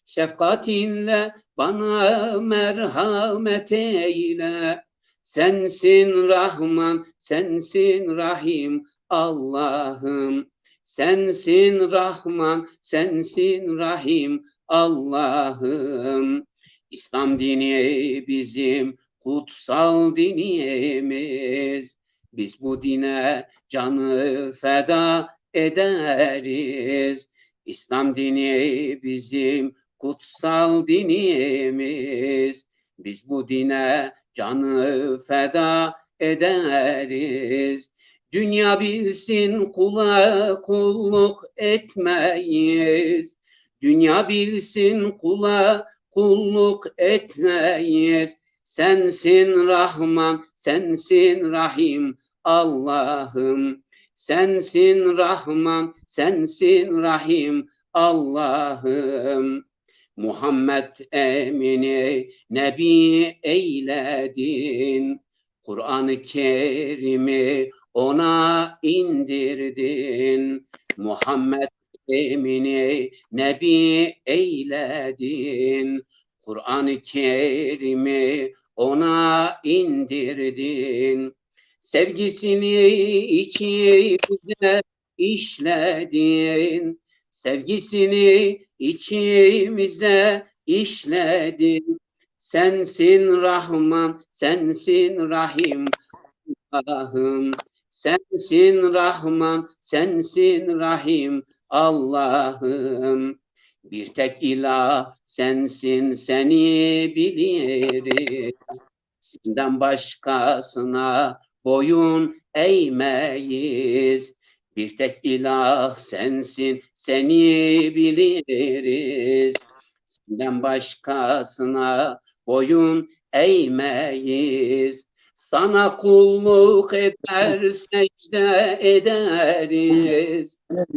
Şefkatinle bana merhamet eyle. Sensin Rahman, sensin Rahim Allah'ım. Sensin Rahman, sensin Rahim Allah'ım. İslam dini bizim kutsal dinimiz. Biz bu dine canı feda ederiz. İslam dini bizim kutsal dinimiz. Biz bu dine canı feda ederiz. Dünya bilsin kula kulluk etmeyiz. Dünya bilsin kula kulluk etmeyiz. Sensin Rahman, sensin Rahim Allah'ım. Sensin Rahman, sensin Rahim Allah'ım. Muhammed Emin'i Nebi eyledin. Kur'an-ı Kerim'i ona indirdin. Muhammed Emin'i Nebi eyledin. Kur'an-ı Kerim'i ona indirdin. Sevgisini içimize işledin. Sevgisini içimize işledin. Sensin Rahman, sensin Rahim Allah'ım. Sensin Rahman, sensin Rahim Allah'ım. Bir tek ilah sensin, seni biliriz. Senden başkasına boyun eğmeyiz. Bir tek ilah sensin, seni biliriz. Senden başkasına boyun eğmeyiz. Sana kulluk eder, secde ederiz.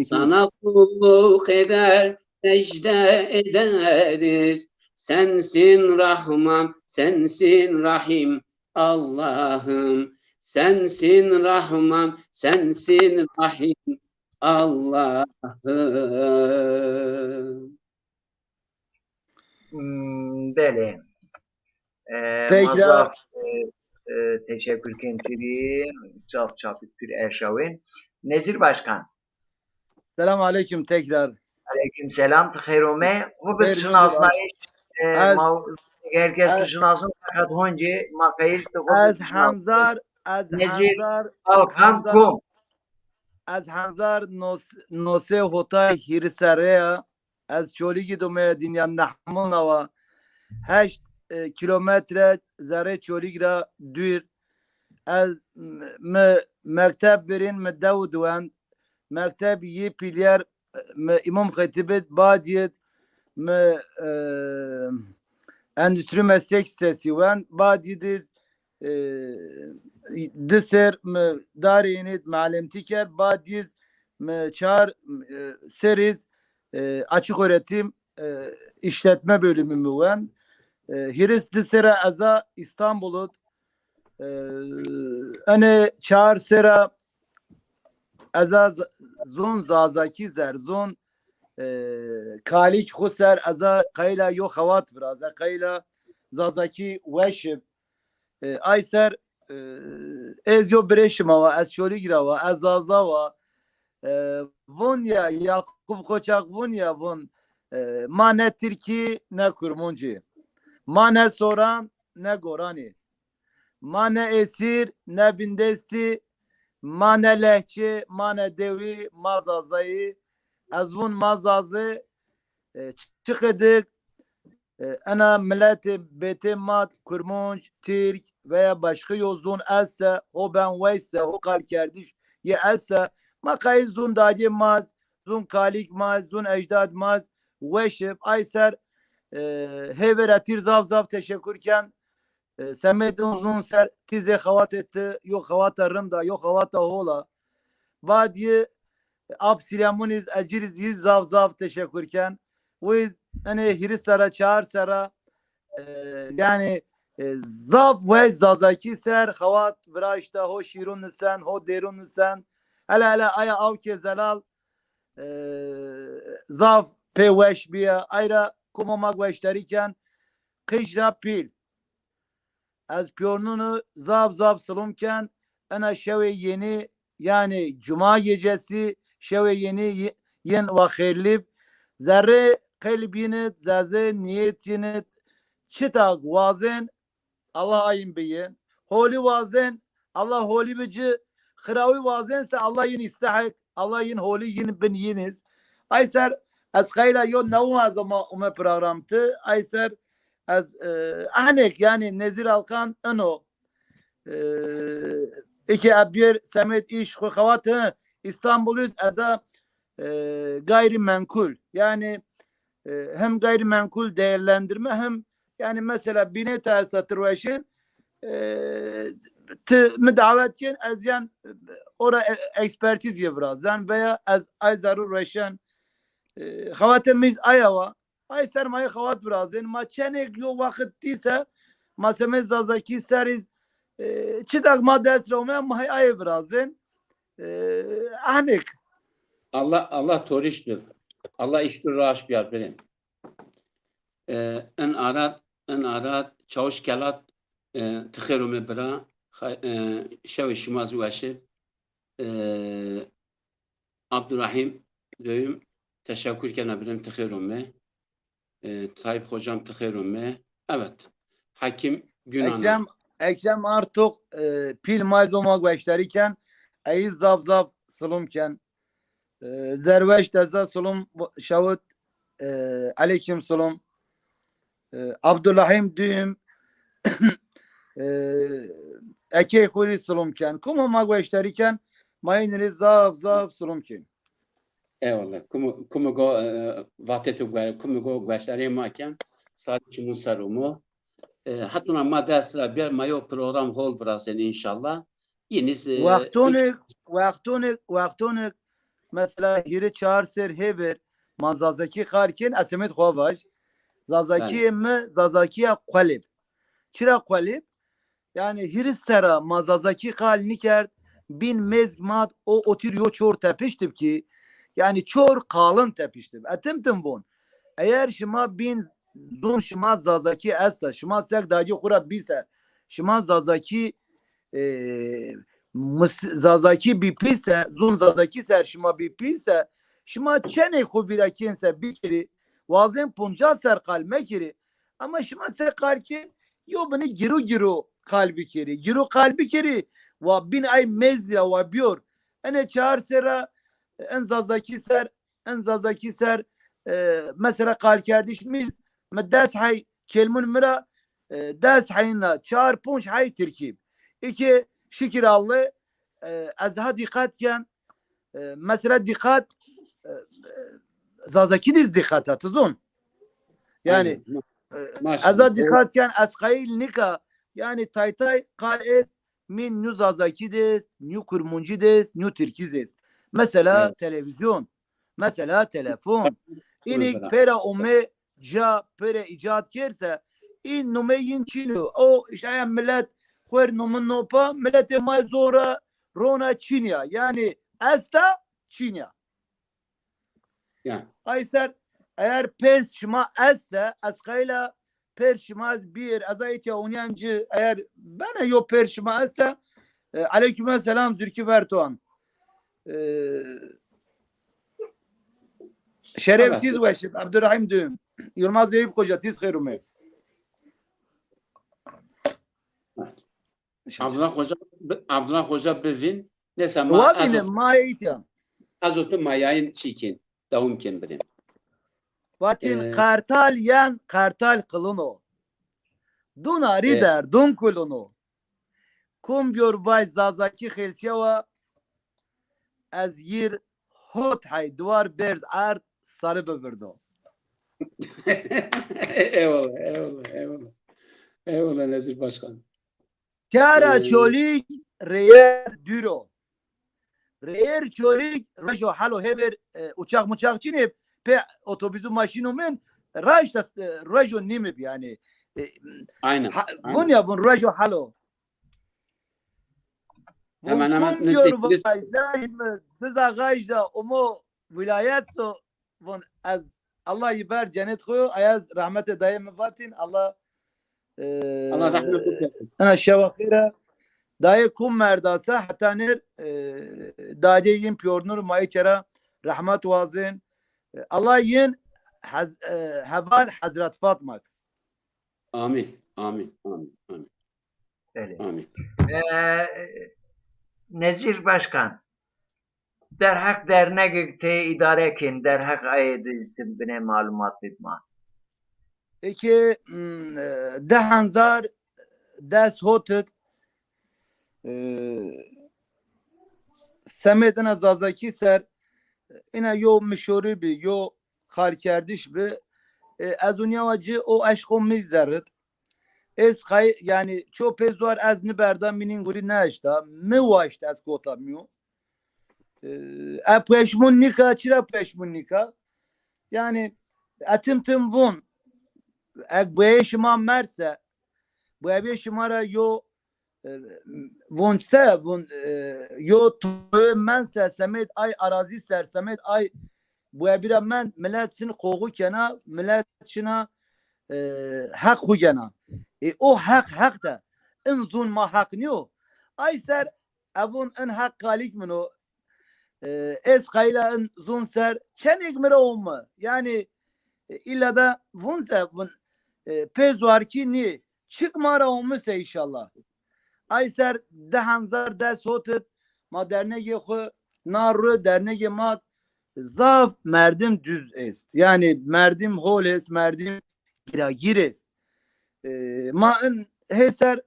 Sana kulluk eder, secde ederiz. Sensin Rahman, sensin Rahim Allah'ım. Sensin Rahman, sensin Rahim Allah'ım. Hmm, belê. E, tekrar ma zaf, e, e, teşekkür ken ti rî, zaf çapik pir erşawên. Nezîr Başkan. Selam aleyküm tekrar. Aleyküm selam, ti xeyr ome. Xwu bid şinasnayîş, e, ez, ma, herkes tu şinasin, fakat honcî ma qeyil ti xwu bid şinasin. Ez Hemzar, ez Nezîr Hemzar, Balkan Hemzar, kom? Ez Hemzar nos-, nosê hotay hîrî serre ya. Ez Çolîgî de ome, dinya Nehmûna wa heşt, e, kîlometre zerrê Çolîg ra dûr. Ez, m-, mi mekteb verîn, mi dew diwend. Mekteb yê pîlyer, e, mi îmam xetîb id, bad yid mi, e, endüstri meslek lisesi wend. Bad yid iz, e, di ser mi darê ênê id mealimtî kerd. Bad yid mi çar, e, ser iz, e, açık öğretim, e, işletme bölümü mi wend. E, hîris di serra ez a Îstanbul id. E, enê çar serra ez a z-, zon Zazakî ser, zon, e, kalîk xwu ser, ez a qayîl a yo xewat viraz, ez a qayîl a Zazakî weş ib. E, ay ser, e, ez yo birê şima wa, ez Çolîg ra wa, ez Zaza wa. E, vun ya, Yakup Koçak vun ya, vun, e, ma ne Tirkî ne Kurmuncî. Ma ne soran ne goranî. Ma ne esîr ne bindestî. Ma ne lehçe, ma ne dewî, ma Zazayî. Ez vun ma Zazê, e, çiqedik, e, ena miletê bêtê ma Kurmunc, Tirk veya başka yo zon esse, ho ben weş se, ho qalkerdiş yê esse, ma qayîl zon dadê ma, zon kalîk ma, zon ecdad ma weş ib. Ay ser, e, hêver etîr zaf zaf teşekur ken. E, semedê zon ser tîzê xewatê ti, yo xewata rind a, yo xewata hol a. Badî Ap Sîlemun iz, ez ci rî zî zaf zaf teşekur ken. Wi iz enê hîris serra, çar serra, e, yanî, e, zaf weş Zazakî ser xewat viraşta, ho şîrun nisen, ho dêrun nisen. Hele hele aya awkê zelal, e, zaf pê weş bîya. Ay ra kuma ma gueştarî ken, qij ra pîl. Ez pîyornunu zaf zaf silum ken. Ena şewê yenî, yanî cuma gecesi, şewê yenî y-, yin wa xêrlîb. Zerrê qelb yin id, zerrê nîyet yin id, çita wazên, Allah ayin biyin. Holî wazên, Allah holî bi ci. Xirawî wazên se Allah yin îstehek, Allah yin holî yin bin yin iz. Ay ser ez qayîl a yo newon ez ama ume program ti. Ay ser ez, e, ehnek, yanî Nezîr Alkan ino. E, eke ebyer semed îş xwu xewat, hi, Îstanbul iz ez a, e, gayrimenkul. Yanî, e, hem gayrimenkul değerlendirme hem, yanî mesela bînê ta esta ti rueşin, e, ti mi davet ken, ez yan ora e-, ekspertiz yê virazan veya ez ay zerrû rueşen, e, xewatê mi iz aya wa. Ay ser ma yê xewat virazên. Ma çenek yo wext dîse, ma semê Zazakî ser iz, e, çitak ma dest ra ome, ma hay ayê virazên. E, ehnek. Allah, Allah torîş bi. Allah îş tu raş biyar birin. E, en arat, en arat, Çavuş Kelat, e, ti xêr ome bira. Xa-, e, şewê şima zî weşi. E, Abdurrahim Döyüm, teşekkür kena birim, ti xêr ome. E, Tayyip Hocam, ti xêr ome. Evet. Hakim Günan. Ekrem, Ekrem Artuk, e, pîl ma zoma gueştarî ken, ey zaf zaf silum ken. E, Zerweş deza silum şawit, e, aleyküm silum. E, Abdurrahim Düğüm, e, ekey xwu rî silum ken. Kuma ma gueştarî ken, ma yin rî zaf zaf silum ken. Eyvallah. Kumu, kumu go, e, vatê tu guer-, kumu go gueştarê ma ken, sarê çimun ser umo. E, hetuna ma dest ra biyer, ma yo program hol virazen înşallah. Yeniz, e, wextonik, wextonik, wextonik, mesela hîrê çar ser hêver, ma Zazakî qal ken, ez semêd xwu vaj. Zazakî mi, Zazakîya qulib. Çira qulib? Yanî hîris serra ma Zazakî qal nîkerd, bîn mêzg mad o otîr yo çor tepiştib ki, yanî çor qalin tepiştib. E tim tim von. Eger şima bîn zon şima Zazakî esta, şima sek dagî xwu ra bîse, şima Zazakî, e, mis-, Zazakî bî pîse, zon Zazakî ser şima bî pîse, şima çenê xwu vîra kên se bikirî, wazên poncas ser qal mekirî. Ama şima se qal kên, yo bini giro giro qal bikirî. Giro qal bikirî, wa bîn ay mêzî ra wa biyor. Enê çar serra, en Zazakî ser, en Zazakî ser, e, mesela qalkerdiş mi, mi des hey kelmun mi ra, e, des heyna, çar ponc hey Tirkî. Îke şikir Allah, e, ez ha dîqat ken, e, mesela dîqat, e, e, Zazakî diz dîqat ha, ti zon. Yanî, e, ez ha dîqat ken, ez qayîl nika, yanî tay tay qal est, mi nî Zazakî dest, nî Kurmuncî dest, nî Tirkî dest. Mesela televîzyon, mesela telefon. Înî pêra ome ca, pêra îcad kerd se, În numê yin çin o. O îşte aya milet xwer numin nopa, miletê ma zora rona çin ya. Yanî esta çin ya. Ya. Ay ser, eğer pers şima esse, ez qayla pers şima ez bir, ez ayet ya onyan ci, eğer bana yo pers şima esse, e, aleyküm selam Zülküfer Doğan. E, Şeref, evet, tiz weşit, Abdurrahim Düğüm. Yılmaz Eyüp Hoca, tiz xeyr ume. Abdullah Hoca, Abdullah Hoca bivîn. Neyse, ma Wa ez bine, ot-, ma eğitim. Ez otu ma yayın çikin. Dewam kin bidin. Vatin, e, Kartal yen Kartal kılın o. Duna ri, e, derdun kulun o. Kum biyor vaj Zazaki xelsiyawa, ez yir hot hay duvar berz erd sarı bibirdo. Eyvallah, eyvallah, eyvallah. Eyvallah Nezir Başkan. Kara, e, Çolîg rêyer dûr o. Rêyer Çolîg rojo halo, hêver, e, uçak muçak çinê, pê otobüsü maşînu min raşta, e, rojo nîmi bi yanî. E, aynen, ha, aynen. Vun ya vun rojo halo. Vun hemen hemen kum diyor nizî-, vay, dayım, diza gajda, umo vilayet so, von ez Allah yi ber cennet xo, ayaz rahmetê dayê mi vatin, Allah, e, Allah rahmet eylesin. Ena şewa xêra. Dayê kum merdasa heta nêr, e, dayê yin piyornur ma ê kera rahmet wazin. E, Allah yin hez-, e, heval Hazret Fatmak. Amin, amin, amin, amin. Belê. Amin. E, Nezîr Başkan, derheq dernegêk tê îdare kên, derheq ayê de îstim binê malumat bid ma. Eke, mm, e, di hezar des hot id, e, semêd ina Zazakî ser, ina yo mişorî bi, yo xalkerdiş bi. E, ez unya wa ci o eşqo mi zerrid. Ez xay-, yanî ço pê zuar ez niberda, mi nîn gurî neeşta. Mi waşt ez kota miyo. E, e, peşmûn nîka, çira peşmûn nîka? Yanî, e, tim tim vûn, eg boyê şima merse, boyê şima ra yo, e, vûn se, vûn, e, yo toyê men se, semêd ay arazî ser, semêd ay boyê bîra men, milet şin qoxu kena, milet şina, e, heq xu gena. E, o heq, heq de. In zûn ma heq nîyo. Ay ser, evûn in heq qalîk min o. E, ez qayla in zûn ser çenêk mi ra omi. Yanî, e, îlla da vûn se, vûn, e, pê zuarkî nî. Çik ma ra omi se înşallah. Ay ser di hezar des hot id ma dernegê xwu na ru, dernegê ma zaf merdim duz est. Yanî merdim hol est, merdim gîragîr est. E, ma in hê ser,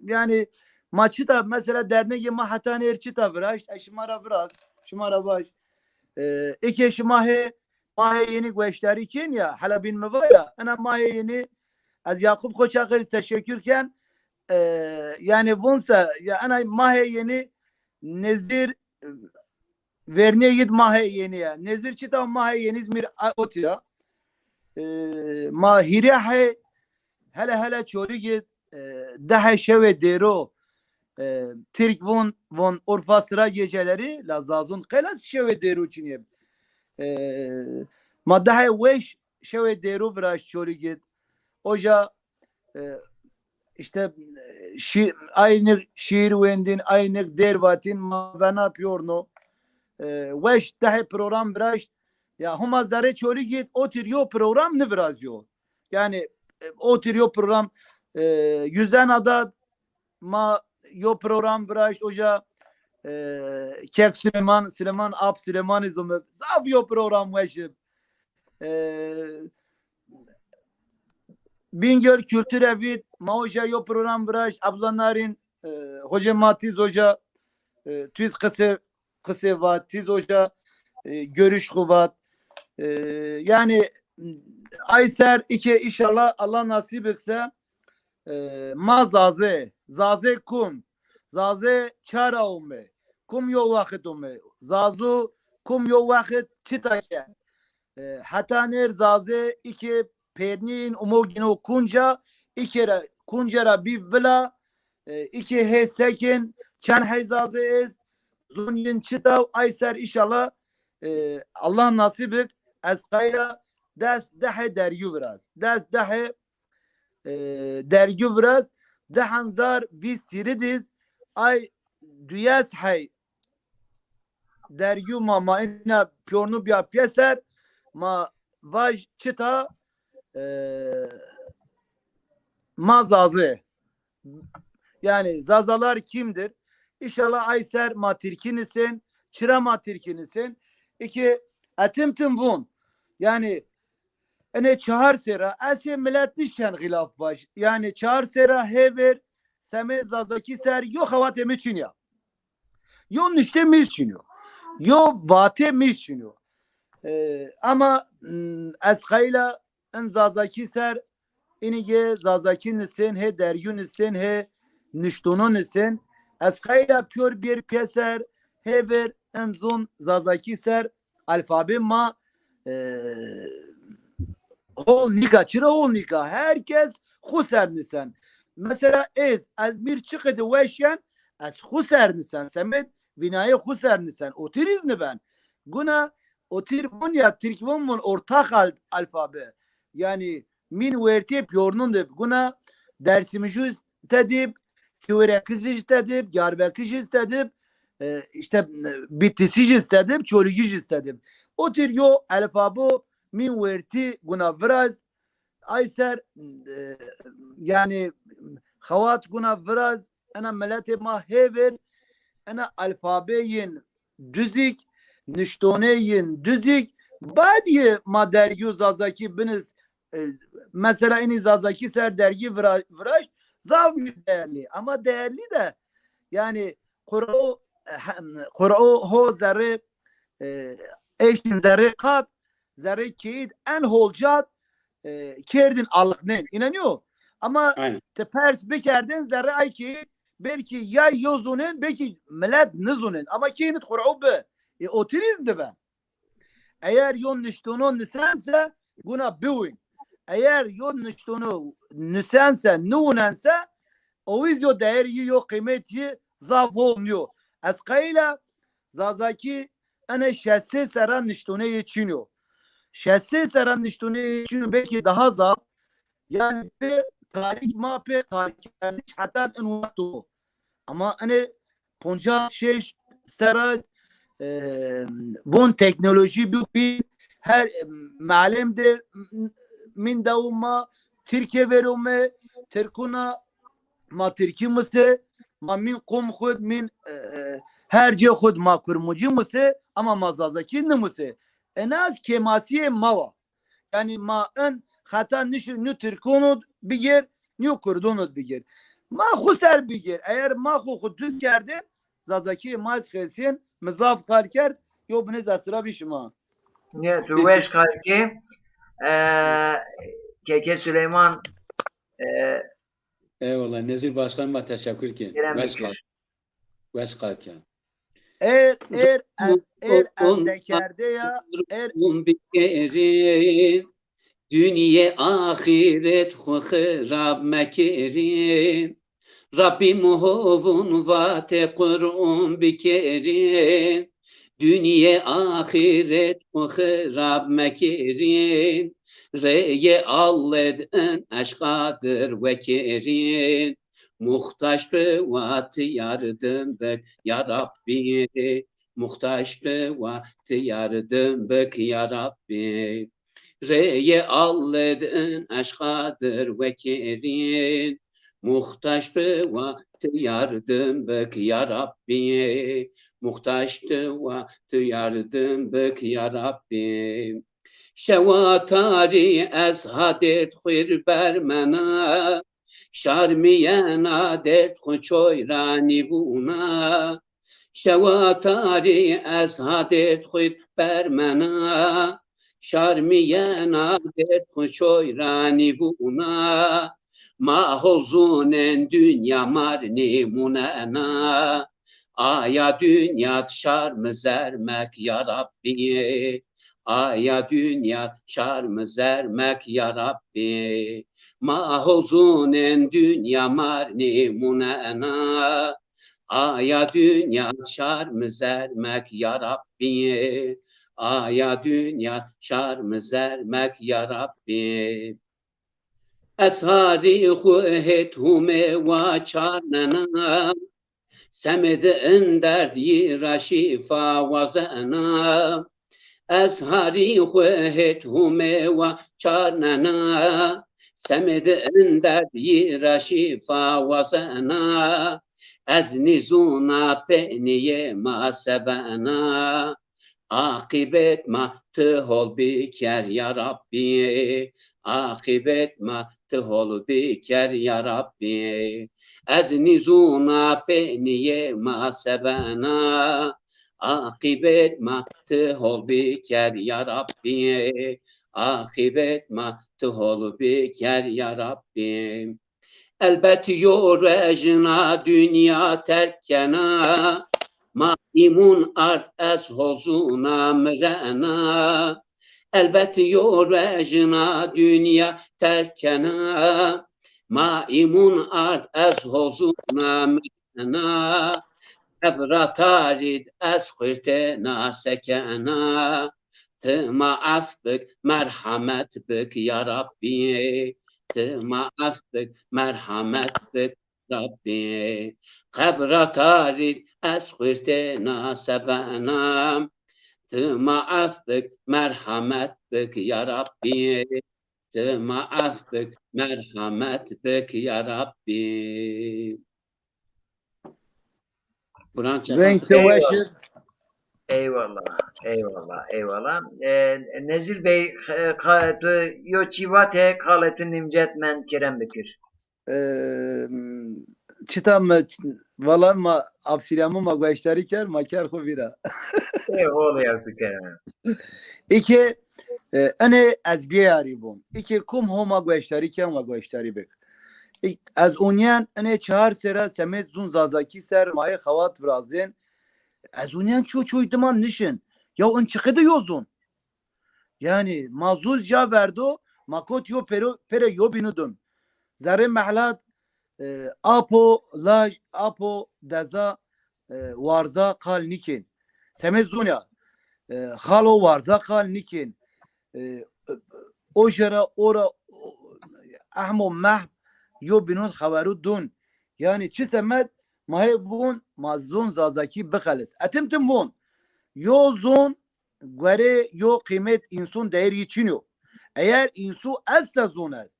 yanî ma çita mesela dernegê ma heta nêr çita viraşt, e, şima ra viraz, şima ra vaj. E, eke şima hê, ma hê yenî gueştarî kên ya, hela bîn mi va ya, ena ma hê yenî, ez Yakup Koçakir teşekkür ken, e, yanî vûn se, ya ena ma hê yenî Nezîr, e, vernê yid ma hê yenî ya. Nezîr çita ma hê yenî zmîr a-, otira. E, ma hîrê hê hele hele Çolîg id, e, dehê şewê dêro, e, Tirk vûn, vûn Urfa sıra geceleri, la Zazûn qelas şewê dêro çinî. E, ma dehê weş şewê dêro viraşt Çolîg id. Oja, e, işte, e, şi-, aynı şiir wendin, aynı dêr vatin, ma vena piyorno. E, weş dehê program viraşt. Ya huma zerrê Çolîg id, otir yo program nivirazyo. Yanî, e, otir yo program, e, yüzen ada ma yo program viraşt, oja, e, Kek Süleyman, Süleyman Ap Süleymanî zumi, zaf yo program weş ib. E, Bingöl Kültür Evi, ma oja yo program viraşt, Abdullah Narin, e, hoca ma tiz oja, e, tiz qise, qise vat, tiz oja, e, görüş xu vat. E, yanî, ay ser ike înşallah Allah nasîb ikse, e, ma Zazê, Zazê kum, Zazê çara ome, kum yo wexit ome, Zazu kum yo wexit çita ke. E, heta nêr Zazê ike pêrnîn umo gino kunca, îkê ra, kunce ra bî vila, e, îkê hê sekin, çend hey zazê est, zon yin çita, ay ser înşallah, e, Allah nasîb bik, ez qayîl a des dehê dergû viraz. Des dehê, e, dergû viraz. Di hezar vîst hîrî diz, ay duyes hey dergû ma, ma îna piyornû bîya pîyeser, ma vaj çita, e, ma zazê. Yanî zazalar kimdir? Înşallah ay ser ma tirkî nisên, çira ma tirkî nisên? Îkê etim tim vûn. Yanî enê çar sêra, ez hê milet nişken xîlaf vaj. Yanî çar sêra hêvêr semê zazakî ser yo xewatê mi çin ya. Yo niştê mi çin yo. Yo vatê mi çin yo. E, ama, m, ez qayîl a in zazakî ser, înîgê zazakî nisên, hê dergû nisên, hê niştono nisên. Ez qayîl a piyor bîyêr pîyeser, hêvêr in zon zazakî ser, alfabê ma, e, hol nîka, çira hol nîka? Her kes xwu ser nisen. Mesela ez, ez mi rê çiqede weş yen, ez xwu ser nisen. Semed vînayê xwu ser nisen. Otirîz niben. Guna otir vûn ya, tirk vûn vûn ortax al-, alfabe. Yanî mîn wertê piyornûn de bi. Guna Dersimijû tedib, Siwêrekijî tedib, Diyarbekirjî tedib, e, îşte, e, Bitisijî tedib, Çolîgijî tedib. Otir yo elfabo mîn wertî guna viraz, ay ser, e, yanî xewat guna viraz, ena miletê ma hêvêr, ena alfabeyên duzîk, niştoneyên duzîk, badî ma dergî zazakî binis, e, mesela înî zazakî ser dergî vira-, viraşt, zaf mi değerli. Ama değerli de, yanî, Qur'o, e, he-, Qur'o ho zerrê, e, eştin zerrê qap, zerrê keyîd en holcat, e, kerdin aliqnên. Înanîyo? Ama ti pers bikerdin zerrê ay keyîd, belkî ya yo zonên, belkî milet nizonên. Ama keyînit Qur'o bi. E, otirîz diben. Eger yo niştono nisense, guna biwin. Eger yo niştono nisense, niwinense, o wîz yo değer yi, yo qîmet yi zaf hol nîyo. Ez qayîl a zazakî ene şeş sey serra niştoneyê çin o. Şeş sey serra niştoneyê çin o, belkî daha zaf. Yanî pê tarîk ma pê tarîk kerdiş hetan in wext o. Ama ene poncas şeş serra, e, von teknolojî bî, bî her, e, malem de, m-, min dewû ma Tirkîye verome, Tirkuna ma Tirkî muse, ma min qom xud, min, e, e, her cê xud ma Kurmuncî muse, ama ma Zazakî nimuse. Enaz kêmasîyê ma wa. Yanî ma in xeta nişi nî Tirkon id bigêr, nî Kurdon id bigêr. Ma xwu ser bigêr. Eger ma xwu xwu duz kerdên, Zazakîyê ma ez xesîn, mi zaf qal kerd, yo binê zesira bî şima. Ya, tu weş qal kê. E, Keke Süleyman, e, Eyvallah. Nezîr Başkan, ma teşekkür kên. Kerem bikir. Weş qal. Weş qal kên. Êr, êr, ez, êr, ez dekerde ya, êr. Ron bikerî, dinya axîret xwu xirab mekerî. Rabbî mi ho vûn vatê Qur'on bikerî. Dinya axîret xwu xirab mekerî. Reyê Allê d in eşqa dir wekerî. Muxtaç bi wa ti yardim bik ya Rabbî. Muxtaç bi wa ti yardim bik ya Rabbî. Reyê Allê d in eşqa dir wekerîn. Muxtaç bi wa ti yardim bik ya Rabbî. Muxtaç bi wa ti yardim bik ya Rabbî. Şewa tarî ez ha derd xwir bermena. Şarmîyena derd xwu çoy ra nîvûna. Şewa tarî ez ha derd xwir bermena. Şarmîyena derd xwu çoy ra nîvûna. Ma hol zûnên dinya mar nîmûnena. Aya dinya d şarmi zermek ya Rabbî. Aya dünya şarm zermek ya Rabbî. Ma hozunên dünya mar nîmunena. Aya dünya şarm zermek ya Rabbî. Aya dünya şarm zermek ya Rabbî. Ez harî xwu hêt humê wa çarnena. Semêd in derd yi ra şîfa wazena. Ez harî xwu hêt humê wa çarnena. Semêd in derd yi ra şîfa wazena. Ez nîzûna peynîyê ma sebena. Aqîbet ma ti hol biker ya Rabbî. Aqîbet ma ti hol biker ya Rabbî. Ez nîzûna peynîyê ma sebena. Aqîbet ma ti hol biker ya Rabbî. Aqîbet ma ti hol biker ya Rabbî. Elbet yo rejna dünya terk kena. Ma îmûn ard ez hozûna mirena. Elbet yo rejna dünya terk kena. Ma îmûn ard ez hozûna mirena. Qebra tarîd ez xwirtêna sekena. Ti ma ef bik, merhamet bik ya Rabbî. Ti ma ef bik, merhamet bik Rabbî. Qebra tarîd ez xwirtêna sebena. Ti ma ef bik, merhamet bik ya Rabbî. Ti ma ef bik, merhamet bik ya Rabbî. Buran çekan. Veng ti weş ib. Eyvallah, eyvallah, eyvallah. E, Nezîr Bey, e, ka, tu yo çî vate, qalê tu nîmcet mend, kerem bikir. E, çita mi, valla ma Absîryamu ma gueştarî kerd, ma kerd xo vîra. Ê hol ya tu kena. Îke, e, enê ez biyarî bûn. Îke kum Homa gueştarî ken, wa gueştarî bik. Î-, ez onyen enê çar sera semêd zûn Zazakî ser ma yê xewat virazên. Ez onyen ço çoy diman nişin. Ya in çiqidi yo zûn. Yanî ma zûz ca verdo, ma kot yo pero, pere yo bînu dim. Zerrê mehlat, e, apo, laj, apo, deza, e, warza qal nîkên. Semê zûn ya. E, xalo warza qal nîkên. E, o jera ora ehmo meh yo bînun xeveru dun. Yanî çi semed ma hê vûn ma zûn Zazakî bixelis. Etim tim vûn. Yo zûn guerê yo qîmet însun değer yi çin yo. Eger însu ez se zûn ez.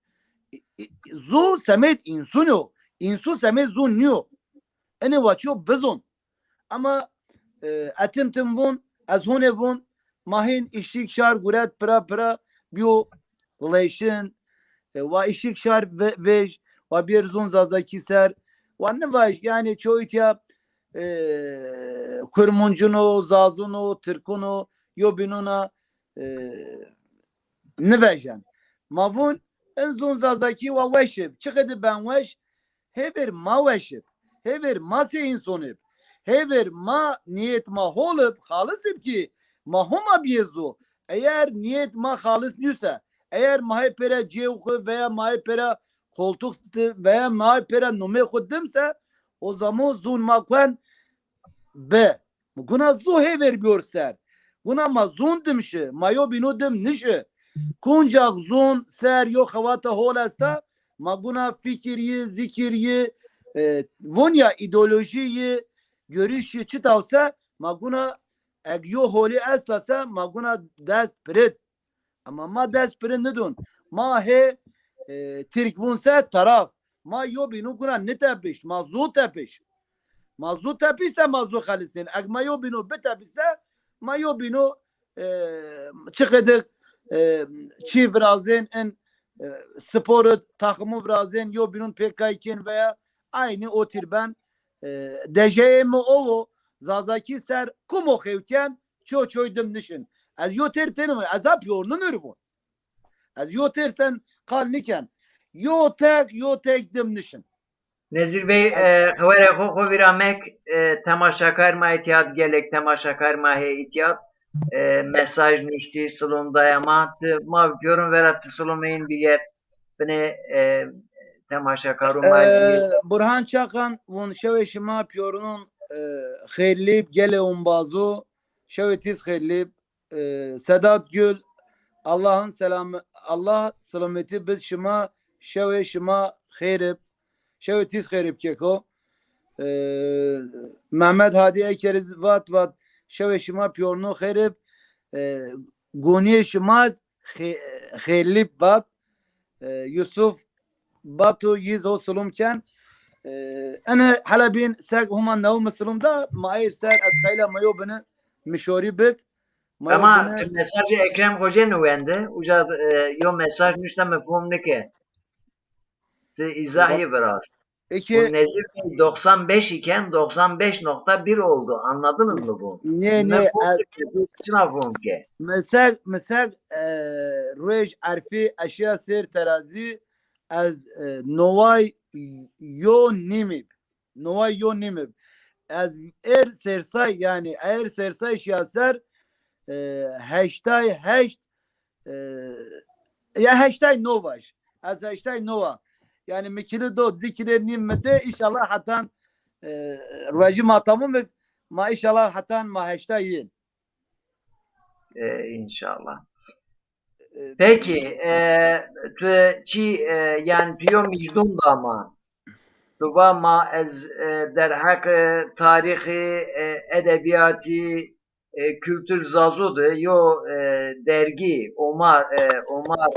Zu semêd însun o. Însu semêd zûn nîyo. Enê wa çiyo bizûn. Ama, e, etim tim vûn, ez hûnê vûn, ma hîn îşîk şar guret pira pira biyo leşin. E, wa îşîk şar ve-, vej, wa bêr zûn Zazakî ser. Wa nivaj, yanî çoyîtya, e, Kurmuncun o, Zazun o, Tirkun o, yo bînuna, e, nivejen. Ma vûn, in zûn Zazakî wa weş ib. Çiqedi ben weş, hêvêr ma weş ib. Hêvêr ma sey înson ib. Hêvêr ma niyet ma hol ib, xalis ib ki ma Homa biyê zu. Eger niyet ma xalis nîyuse, eger ma hê pêra cêw xwu veya ma hê pêra koltuk veya ma hê pêra numê xwu dimse, o zaman zûn ma kuen bi. Mi guna zu hêvêr biyor ser. Guna ma zûn dim şi, ma yo bînu dim nişi. Kuncax zûn ser yo xewata hol esta, ma guna fikir yi, zikir yi, e, vûn ya îdeolojî yi, görüş yi çi tawse, ma guna eg yo holî esta se, ma guna dest pirit. Ama ma dest piri nidun. Ma hê, e, Tirk vun se taraf. Ma yo bînu guna nitepişt. Ma zu tepişt. Ma zu tepişt se ma zu xelisên. Eg ma yo bînu bitepişt se ma yo bînu, e, çi qedik, e, çî virazên in, e, sporu takımı virazên yo bînun pêkay kên veya aynı o tîr ben. E, dejeyê mi o wo, Zazakî ser kumo xewtiyen ço çoy dim nişin. Ez yo têr tênim, ez a piyor ninir vun. Ez yo têr sen qal niken. Yo tek, yo tek dim nişin. Nezîr Bey, e, xewerê xo xo vîra mek, e, temaşakar ma îtîyat, gelek temaşakar ma hê îtîyat. e, mesaj nuştî, silom daya ma. Ti ma pîyorun vera ti silomê yin bîger. Binê, e, temaşekarû ma zî. E, Burhan Çakan vun şewê şima pîyorunun, e, xeyrlî, gelê umbazu, şewê tîz xeyrlî. E, Sedat Gül, Allah'ın selamı, Allah selameti bid şima, şewê şima xeyrib, şewê tîz xeyrib keko. E, Mehmet Hadi Ekeriz vat vat, şewê şima pîyorno xeyrib, e, gonîyê şima xe-, xeyrlib vat. E, Yusuf Batu yiz ho silom ken. E, ene hala bîn seg huma new mi silom da, ma ey ser ez xeyla ma yo bini mişorî bik. Ma yo Ama bini mesajê Ekrem Hoca niwende, uca, e, yo mesaj nuşta mi fom nike. Ti izahî virast. Eki Bu nezîr doksan beş iken doksan beş nokta bir oldu. Anladınız mı bu? Ne, ne, Çina fom ke. Misal, misal, e, ruej erfî eşya ser terazî ez, e, noway yo nîmib. Noway yo nîmib. Ez er sersay, yani er sersay şiya ser, e, heştay heşt, e, ya heştay no vaj. Ez heştay no a. Yani mi kîli do, di kîlê nîm mi de, inşallah hetan, e, ruejî ma tamam bik, ma inşallah hetan ma heştay yin. E, inşallah. E, Peki, e, tu çi, e, yani tu yo mijdon da ma. Tu va ma ez, e, derheqê tarîxî, e, edebîyatî, e, kultur Zazo de yo, e, dergî, Omar, e, Omar,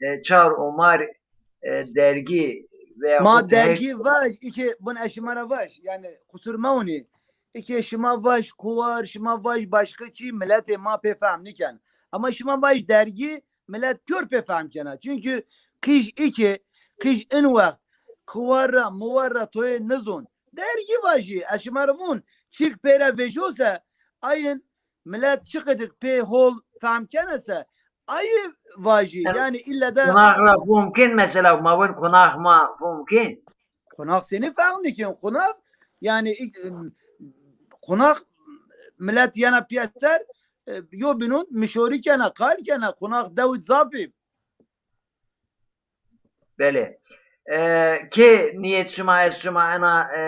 e, çar Omar, e, dergî veya Ma dergî vaj, îke bun ez şima ra vaj. Yani qusur mewnî. Îke şima vaj kuwar, şima vaj başka çî, miletê ma pê fehm nîken. Ama şima vaj dergî, milet pîyor pê fehm kena. Çünkü qij îke, qij in wext, kuwar ra, muwar ra toyê nizon. Dergî vajî, ez şima ra vun, çîk pê ra vejose, ayin milet çiqedik pê hol fehm kena se, ayî vajî. Yani ille de Qonax ra fom kin mesela, ma vun qonax ma fom kin. Qonax senî fehm nîkin? Qonax, yani, ilk, qonax milet yena pîyeser, e, yo bînun mişorî kena, qal kena, qonax dewid zafî. Belê. E, kê nîyet şima est şima ena, e,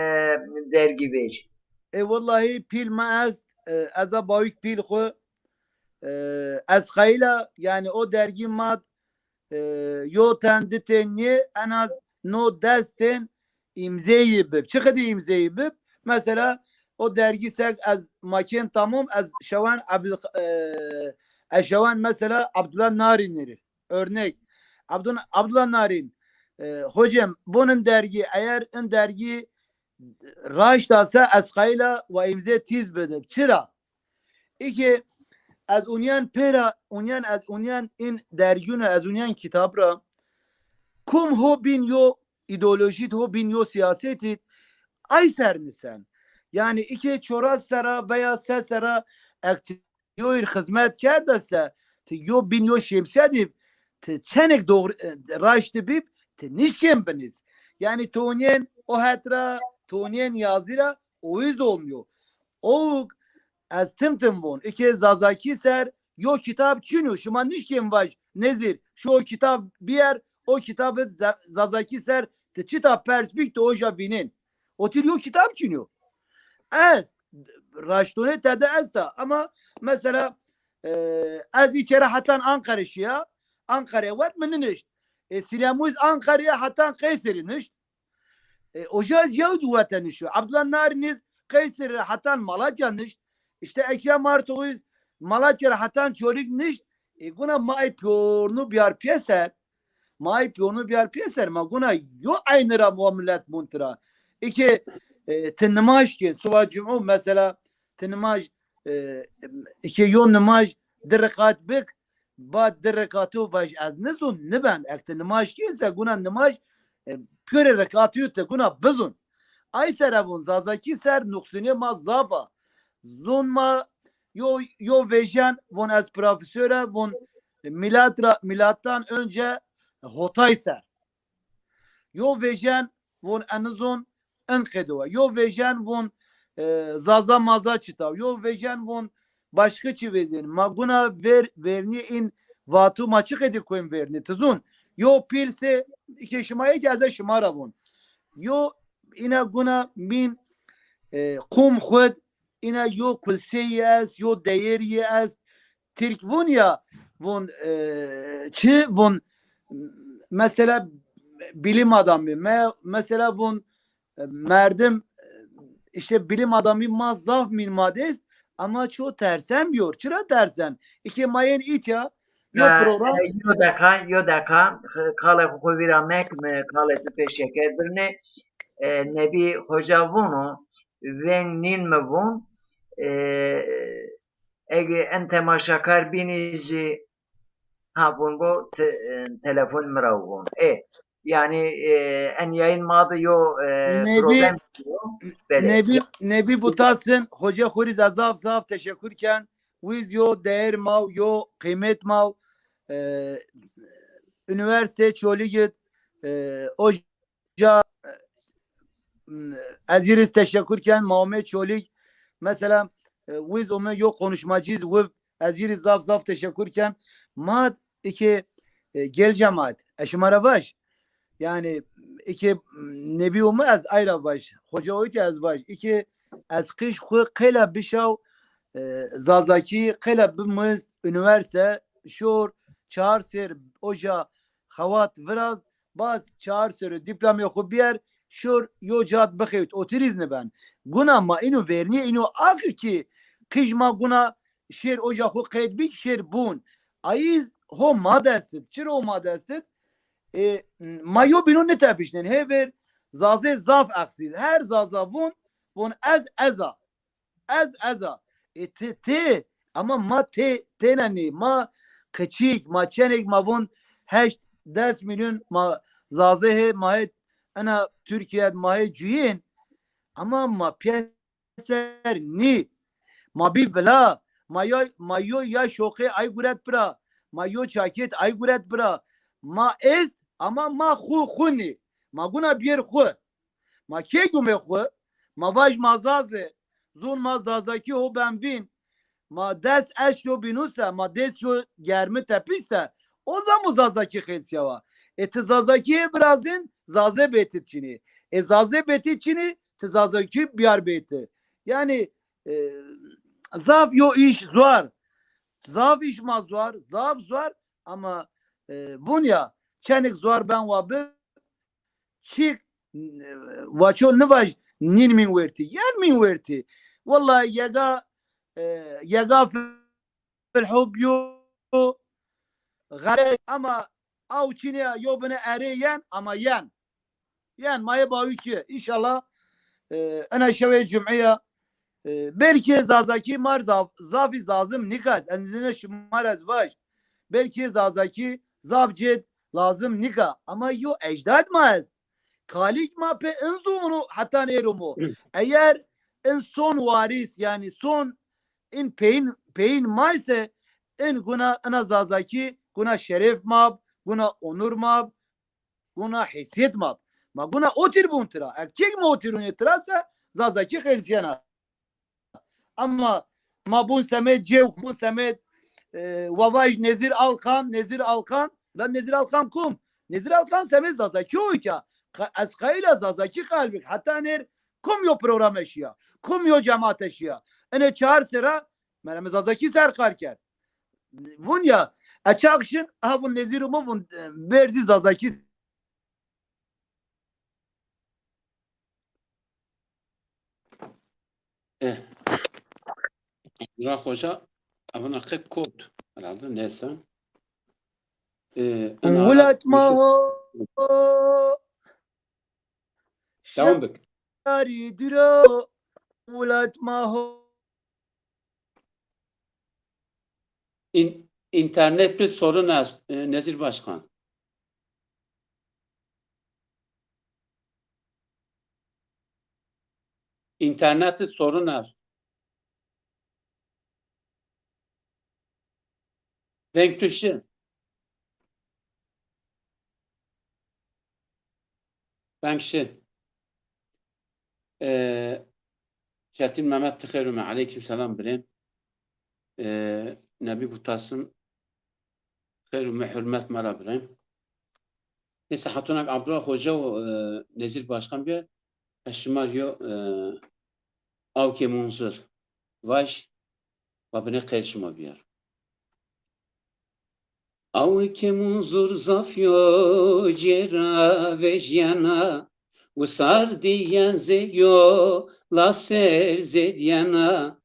dergî vej? E, wellahî pîl ma est, e, ez a bawîk pîl xwu, e, ez xeyla, yani o dergî ma, e, yo ten di ten nê, en az no des ten îmzeyî bib. Çi qedî îmzeyî bib? Mesela o dergî seg ez ma kên tamam, ez şewen Abdul-, e, ez şewen mesela Abdullah Narînî rê. Örnek. Abdul-, Abdullah Narîn, e, hocam, vun in dergî, eğer in dergî raşt a se ez xeyla wa îmze tîz bidib. Çira? Îke ez unyen pêra, unyen ez unyen in dergî ra, ez unyen kitab ra. Kum ho bîn yo îdeolojî, ho bîn yo sîyasetî, ay ser nisen. Yani îke çoras serra veya se serra ek yo ir xizmet kerde se, ti yo bîn yo şêmsîya dî, ti çenek doğru, e, raştî bîb, ti nişkên binîz. Yani ti onîyen o het ra, ti onîyen yazî ra, o yüz olmuyor. O ez tim tim von. Îke Zazakî ser yo kitab çin o. Şima nişkên vaj, Nezîr, şu o kitab biyer, o kitabı Za-, Zazakî ser, ti çita pers bik, ti oja bînên. Otir yo kitab çin o. Ez raştone tede esta. Ama mesela, e, ez î kere hetan Ankara şiya, Ankara wet mi ninişt. E, Sîremûz Ankara'ya hetan Qeyserî nişt. E, oja ez yew wete nişo. Abdullah Narîn iz Qeyserî hetan Malatya nişt. İşte Ekrem Artuğ iz Malatya hetan Çolîg nişt. E, guna ma ey pîyornu biyar pîyeser. Ma ey pîyornu biyar pîyeser. Ma guna yo eynî ra wa milet muntira. Îke, e, ti nimaj ke, suba cum'u mesela, ti nimaj, e, îke yo nimaj di rekat bik, ba di rekatî vaj ez nizun, niben. Ek ti nimaj ke se guna nimaj, e, pîyorê rekatî te guna bizun. Ay sere vun, Zazakî ser nuqsînê ma zaf a. Zun ma yo, yo vejîyen vun ez profesor a, vun milat ra, milattan önce hotay ser. Yo vejîyen vun enizun in qedo. Yo vejîyen vun, e, Zaza maza çita. Yo vejîyen vun başka çi vêzên. Ma guna ver, vernî în vatu ma çi qedî koyên vernî. Ti zûn. Yo pîl se, ke şima yê ke ez şima ra vûn. Yo îna guna mîn, e, qûm xud, îna yo kulseyî est, yo deyerî est. Tirk vûn ya, vûn, e, çi vûn, mesela bilim adamı, me, mesela vûn, e, merdim, e, işte bilim adamı ma zaf mîn ma dest, ama ço tersem yor. Çira tersem? Îke ma yên îtya, yo Ha, program. e, yo deqa, yo deqa, e, qalê xo xo vîra mek, mi qalê tu pê şeker birnê. E, Nebî Xoca vûno, veng nîn mi vûn, e, ege en temaşakar bînî jî ha vûn go, te, e, telefon mi ra vûn. E, yanî, e, en yayın ma de yo, e, Nebî, problem yo. Belê. Nebî, Nebî Butasin, Xoca xo rî zaf zaf teşekkür ken. Wiz yo değer maw, yo kıymet maw. E, üniversite Çolîg id, e, o ca, e, ez yî rî teşekkür ken, Muhammed Çolîg, mesela, e, wiz ome yo konuşmacîz, wi ez yî rî zaf zaf teşekkür ken. Ma îke, e, gel cemaat, ez şima ra vaj. Yanî, îke Nebî ome ez ay ra vaj. Xoca oy ke ez vaj. Îke ez qij xwu qeyla bişaw, e, Zazakî qeyla bimist, üniversite, şor, çar ser, oja xewat viraz, baz çar sero dîplomê xwu bîyer, şor yo ca d bixewt, otirîz niben. Guna ma îno vernîye, îno aqil kî qij ma guna şêr oja xwu qeyd bî, şêr bûn. Ayîz ho ma dest id. Çira ho ma dest id? E, ma yo bîno nitepişnên. Hê ver Zazê zaf eqsî. Her Zaza vûn, vûn ez, ez a. Ez, ez a. E, ti, ti, ama ma tê, têna nî. Ma qeçîk, ma çenek, ma vûn heşt des milyon ma Zazê hê, ma hê ena Tirkîye ma hê cuyîn. Ama ma pîyeser nî. Ma bî vila. Ma yo, ma yo ya şoqê ay guret pira. Ma yo çakêt ay guret pira. Ma est, ama ma xwu, xwu nî. Ma guna bîyer xwu. Ma kê gumê xwu? Ma vaj ma Zazê. Zûn ma Zazakî ho ben vîn. Ma dest eşt yo bînuse, ma dest yo germi tepişse, o zamo Zazakî xêlsiyawa. E, ti Zazakî hê virazên, Zazê bêtit çinî. E, Zazê bêtit çinî, ti Zazakî bîyar bêti. Yanî, e, zaf yo îş zuar. Zaf îş ma zuar, zaf zuar, ama, e, vûn ya, çenik zuar ben wa bi, çik, e, wa ço nivaj nîn mîn wertî. Yen mîn wertî. Wellahî yega, e, yega fil hub yo, xerek ama aw çinî ya, yo bine erê yen, ama yen. Yen, ma yê bawî kî. Înşallah, e, ena şewê cumî ya, e, belkî Zazakî mar zaf, zafî lazim nîka. Ez nizêne şima ra ez vaj. Belkî Zazakî zaf cêd lazim nîka. Ama yo ecdad ma est. Kalîk ma pê in zû vûno heta nêrumo. Eger in son warîs, yanî son in peyin, peyin ma ise, in guna ina Zazakî, guna şeref ma b, guna onur ma b, guna heysîyet ma b. Ma guna otir bûn tira. Eg kek ma otirûnê tira se, Zazakî xêlsîyena. Ama ma bûn semêd cewk, bûn semêd, e, wa vaj Nezîr Alkan, Nezîr Alkan. La Nezîr Alkan kum? Nezîr Alkan semêd Zazakî oy ke. Qa-, ez qayîl a Zazakî qalbik. Heta nêr kum yo programe şîya, kum yo cemate şîya. Enê çar sera mereme Zazakî ser kar kerd. Vûn ya, e çax şin, ha vûn Nezîr û mi vûn, e, berzî Zazakî. E, Ra Xoca, evana qet kot herhalde, neyse. E, ena Welat ma ho. Devam bik. Şarî duro, welat ma ho. İn-, internette sorun est, e, Nezir Başkan. İnternette sorun est. Veng tu şi. Veng şi. E, Çetin Mehmet, ti xêr ûme. Aleyküm selam birên. E, Nebî Gutasin, xeyr û hurmet ma ra birê. Neyse, hetonak Abdullah Hoca û, e, Nezîr Başkan bîyer, ez şima rê yo, e, Awkê Munzur vaj, wa binê qeyd şima bîyer. Awkê Munzur zaf yo cêra vejyena, wisar dîyen zê yo la ser zêdyena.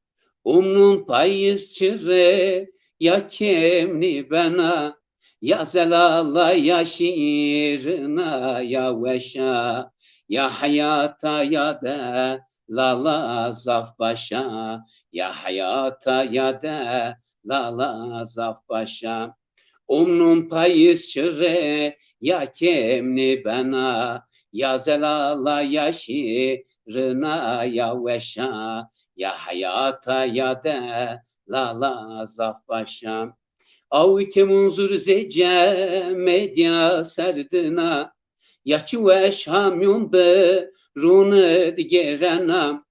Umnun payîz çi rê ya kêm nîbena, ya zelala ya şîrina ya weşa, ya heyata ya delala zaf başa, ya heyata ya delala zaf başa. Umnun payîz çi rê ya kêm nîbena, ya zelala ya şîrina ya weşa, ya heyata ya delala zaf başa. Awkê Munzur zê cemedîya serdina, ya çi weş ha mîyon bi rûnid gêrena.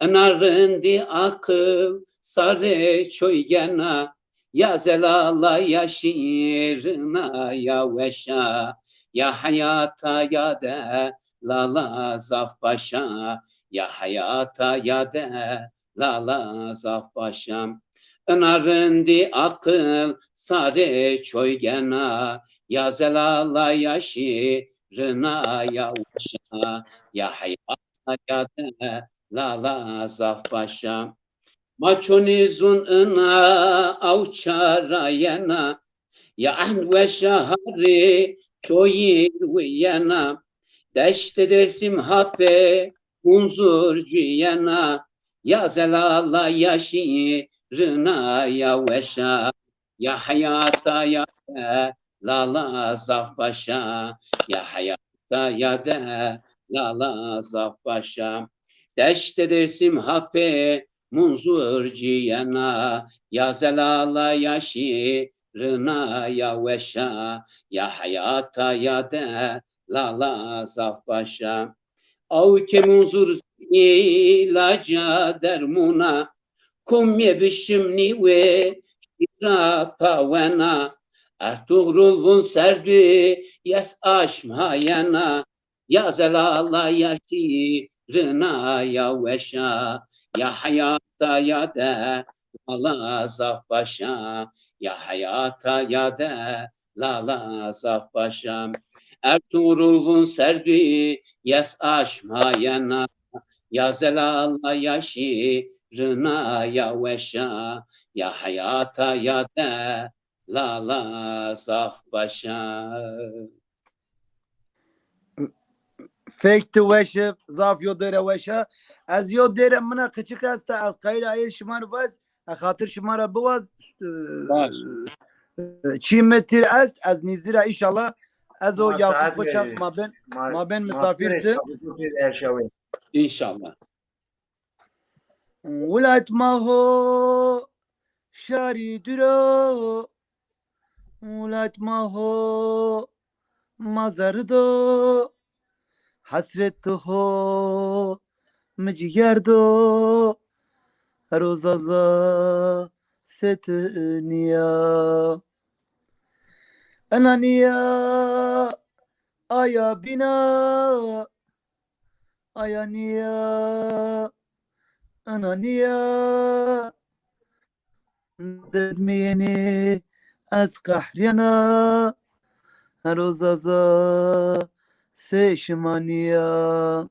Ina rindî aqil sarê çoy gena, ya zelala ya şîrina ya weşa, ya heyata ya delala zaf başa, ya heyata ya delala zaf başa. Ina rindî aqil sarê çoy gena, ya zelala ya şîrina ya weşa, ya heyata ya delala zaf başa. Ma çonî zûn ina awça ra yena, ya ehnd weşa ha rê çoyîr wîyena. Deştê Dêrsim ha pê Munzur cuyena, ya zelala ya şîrina ya weşa, ya heyata ya delala zaf başa, ya heyata ya delala zaf başa. Deştê Dêrsim ha pê Munzur cuyena, ya zelala ya şîrina ya weşa, ya heyata ya delala zaf başa. Awkê Munzur îlaca dermûna, komê bi şimnî wê şîra pawena. Ertuğrul vûn serdû yes aşm ha yena, ya zelala ya şîrina ya weşa, ya heyata ya delala zaf başa, ya heyata ya delala zaf başa. Ertuğrul vûn serdû yes aşm ha yena, ya zelala ya şîrina ya weşa, ya heyata ya delala zaf başa. Fek ti weş ib, zaf yo dêre weş a. Ez yo dêre mina qiçik esta, ez qayîl a ê şima rê vaz, ez xatir şima ra biwaz, e, çî mi tîr est, ez nîzdî ra înşallah, ez o Yaqûb Koçak ma bên, ma bên misafîr ti. Înşallah. Wilat ma ho şarî dûr o, wilat ma ho ma zerrid o, hesret tu ho mi cîger do, her o zaza sê ti nîya. Ena nîya aya bîna, aya nîya, ena nîya. Derd mi yenê ez qehrîyena, her o zaza sê şima nîya.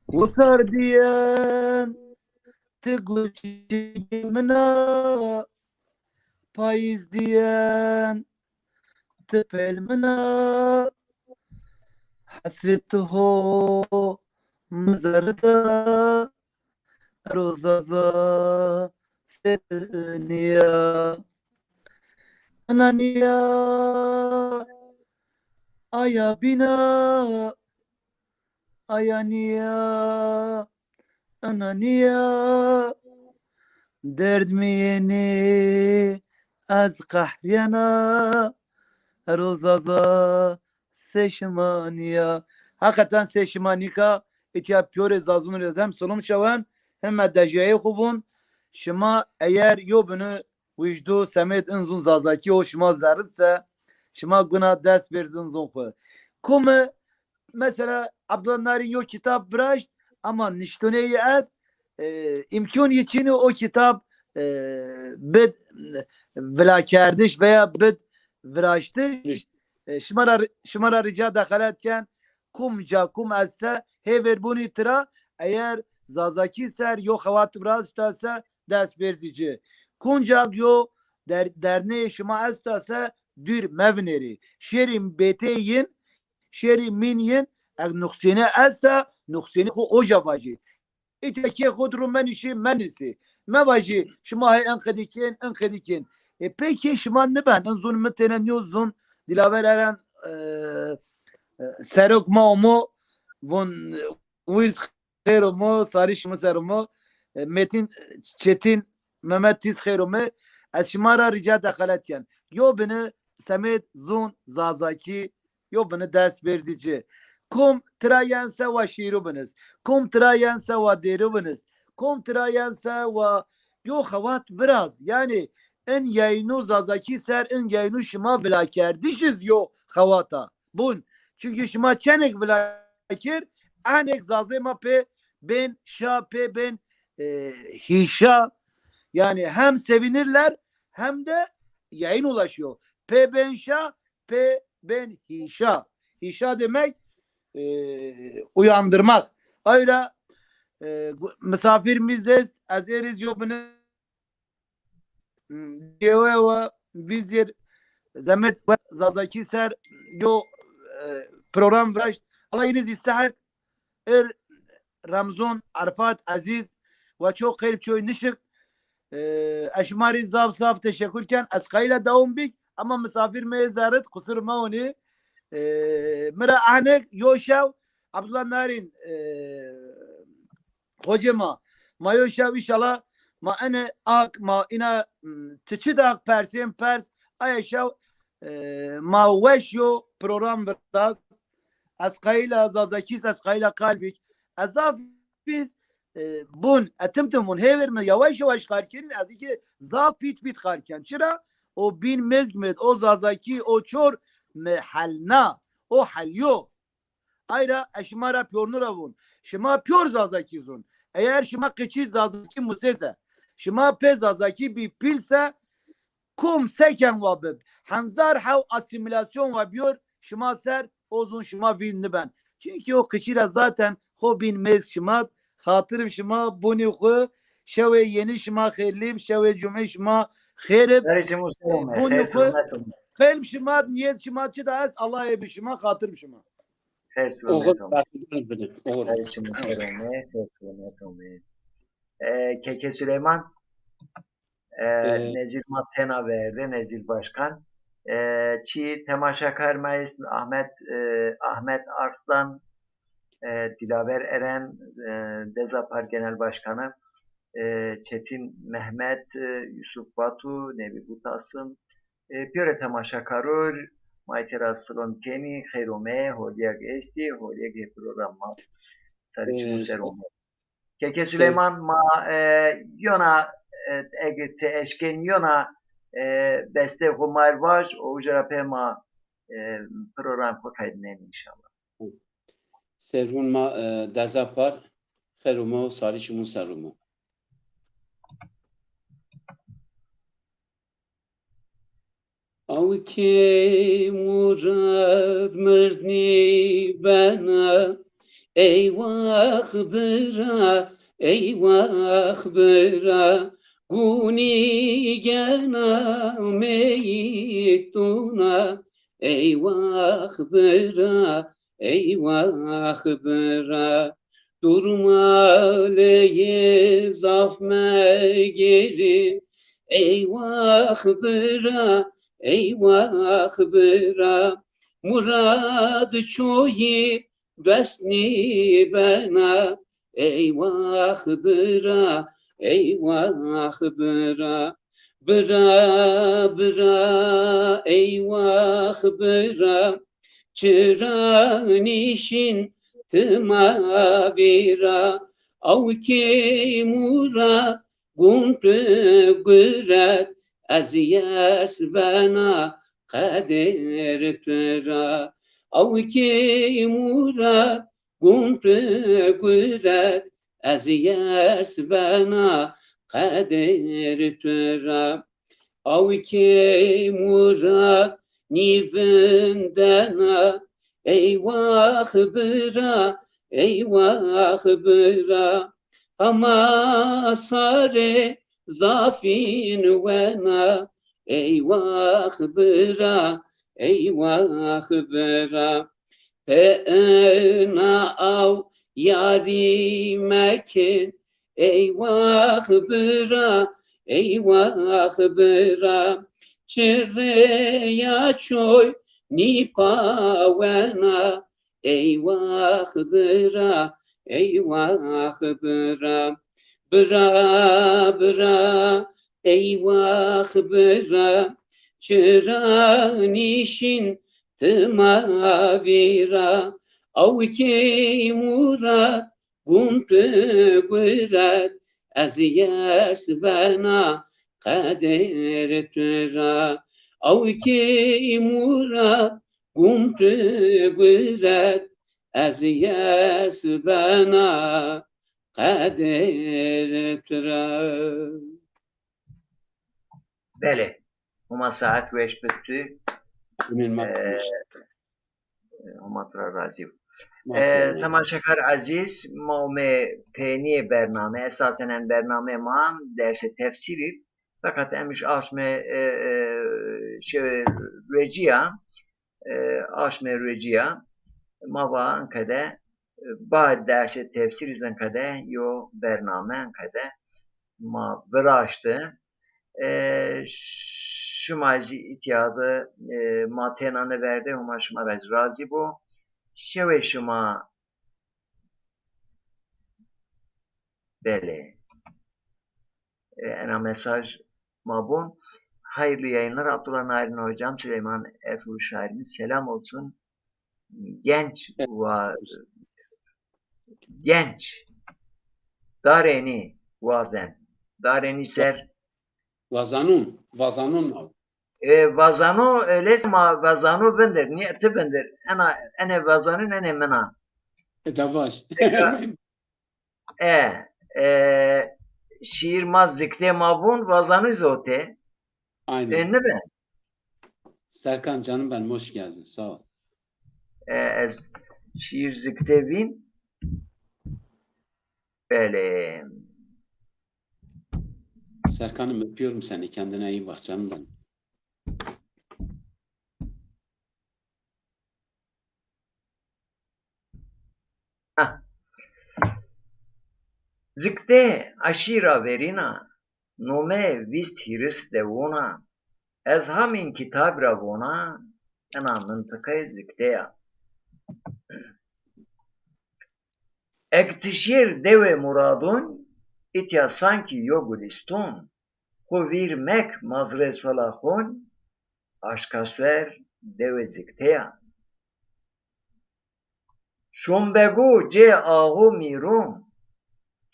Wisar dîyen ti guçî min a, payîz dîyen ti pêl min a, hesret tu ho mi zerrid a, her o zaza sê ti nîya. Ena nîya aya bîna, aya nîya, ena nîya. Derd mi yenê ez qehrîyena, her o zaza sê şima nîya. Heqeten sê şima nîka, îtya pîyorê zazûn rê hem silom şewen, hem me dejeyê xwu vûn. şima eyer yo bini wijdo semêd in zon Zazakî o şima zerrid se, şima guna dest bêrz in zon xwu. Kumi mesela Abdullah Narin yo kitab viraşt ama niştonê yi est, e, îmkon yi çin o kitab, e, bid vilakerdiş veya bid viraştiş. E, şima ra, şima ra rica dexelet ken, kum ca kum esse hêvêr bunî tira, eyer Zazakî ser yo xewat viraşta se dest bêrzî ci. Kuncak yo der, derneyê şima esta se dûr mevinêrî. Şêrî bêtê yin, şêrî mîn yin, eg nuqsêne esta, nuqsênî xwu oja vajî. Îta kê xwu di ru menîşî, menîsî. Mevajî, şima hey en qedî kên, en qedî kên. E, pekî şima niben, en zon mi têne nîyo zon, Dilaver Eren, e, e, serok ma omo, von, e, wiz xêr omo, sarî şima ser omo. E, Metin, e, Çetin, Mehmet Tiz xêr ome. Ez şima ra rica dexelet ken. Yo bini semêd zon Zazakî, yo bini dest bêrzî ci. Kom tira yen se wa şîru binis. Kom tira yen se wa dêru binis. Kom tira yen se wa yo xewat biraz. Yanî in yaynu Zazakî ser, in yaynu şima vilakerdiş iz yo xewata. Bun. Çunkî şima çenek vila kir, enek Zazê ma pê bên şa, pê bên, e, hîşa. Yanî hem sevinirler hem de yayın ulaşıyor. Pê bên şa, pê bên hîşa. Hîşa demek, e, uyandırmak. Ayra, e, misafirimiz est, ez êriz yo bini Cêwe wa vîzir zemet we Zazakî ser yo, e, program viraşt. Allah yine zî seher ir Ramzon Arfat Aziz ve çok xeyr çoy nişik. E, ez şima rî zaf zaf teşekkür ken. Ez qayîla dewam bik ama misafir me zerrit, qusur mewnî. E, mi ra anek yo şew Abdullah Narin, e, Hocê ma, ma yo şew înşallah ma ene ak, ma îna, m, ti çi de ak persên pers, aya şew, e, ma weş yo program viraz. Ez qayîla Zazakîs, ez qayîla qalbîk. Ez zaf biz, e, bun, etim tim bun, hêvêr mi yavaş yavaş xal kerin, ez ki zaf pît pît xal ken. Çira? O bîn mezg mi, o Zazakî, o çor mi helna, o helyo. Ayra ez şima ra pîyornu ra vûn. Şima pîyor Zazakî zûn. Eger şima qiçî Zazakî musê se, şima pê Zazakî bî pîl se, kom seken wa bib. Henzar hew asîmîlasyon wa bîyor şima ser, o zûn şima vîl niben. Çunkî o qiçî ra zaten xo bîn mêz şima, xatir bi şima, bunî xwu, şewê yenî şima xêrlî bi, şewê cumê şima xêr ib. Serê çimû ser ome, bunî xêr xwu, selamet ome. Qelb şima, niyet şima çi de est, Allah ê bi şima, xatir bi şima. Xêr selamet ome. Oxir bidin. Oxir. Serê çimû ser ome, xêr selamet ome. E, Keke Süleyman, e, e, Necil ma tena verde, Necil Başkan. E, çi temaşakar ma est, Ahmet, e, Ahmet Arslan, e, Dilaver Eren, e, Dezapar Genel Başkanı, e, Çetin Mehmet, e, Yusuf Batu, Nebi Butasım, e, pîyorê temaşakarûr, ma tera silom kenî, xeyr ome, holîyek estî, holîyek ê program ma. Sarê çimû ser ome. Keke Süleyman, ma, e, yona, e, ege ti eşkên yona, e, bestê xwu ma r vaj, û uca ra pê ma, e, program xwu qedînên înşallah. Serrûn ma, e, Dezapar, xêr ûmo, sarî çimû ser ûmo. Aw kê murad mirdnî bena, eywax bira, eywax bira, gunî gena meyîtûna, eywax bira, eywax bira. Durma leyê zaf megêrî, eywax bira, eywax bira. Murad çoyî dest nîbena, eywax bira, eywax bira. Bira, bira, eywax bira, çira nîşîn ti ma vîra, aw kê murad gum tu guret, ez yers bena qeder tu ra. Awkê Murad, gum tu guret, ez yers bena qeder tu ra. Awkê Murad nîvindena, eywax bira, eywax bira. Hama sarê zafîn wena, eywax bira, eywax bira. Pe ena aw yarî mekin, eywax bira, eywax bira. Çirreya çoy nîpawena, eywax bira, eywax bira. Bira, bira, eywax bira. Çira nîşîn ti ma vîra. Awkê Murad, gum tu guret, ez yers bena qeder tu ra. Awkê Murad, gum tu guret, ez yers bena qeder tu ra. Belê. Homa saet weş bid tu. Emîn, ma Ee, weş. Homa tu ra razî bo. Ma Ee, tu ra temaşekar ezîz, ma omê peynîyê bername, esasen en bernameyê ma dersê tefsîrî. Feqet em îş aşmê, e, e, şewê ruecîya, e, aşmê ruecîya, ma va inqede, e, ba dersê tefsîrî zî inqede yo bername inqede ma viraşti. E, şima zî îtya de, e, ma têna nêverdê, Homa şima ra zî razî bo. Şewê şima belê. E, ena mesaj ma bon. Hayırlı yayınlar Abdullah Narin hocam, Süleyman Ertuğrul şairimiz selam olsun. Genç Evet. va-, genç. Darênî wazen. Darênî ser. Vazanon, vazanon ma. E, vazano, öyleyse ma vazano vindir. Niye ti vindir? Ena, enê vazanon enê min a. E, da vaş. Eka, e, e, şiir ma ziktê ma vûn, vazanû zotê. Aynen. E, nibe? Serkan canım benim, hoş geldin. Sağ ol. E, ez şiir ziktê vîn. Belê. Serkan'ım, öpüyorum seni. Kendine iyi bak canım benim. Heh. Ziktê aşîra verîna, nome vîst hîris de wona, ez hamîn kitab ra vona, ena mintiqe ziktê ya. Eg ti şêr dewê Muradun, itya sankî yo gulîstun, xwu vîr mek mazrê solaxun, aşka ser dewê ziktê ya. Şumbegu cê axu mîrun,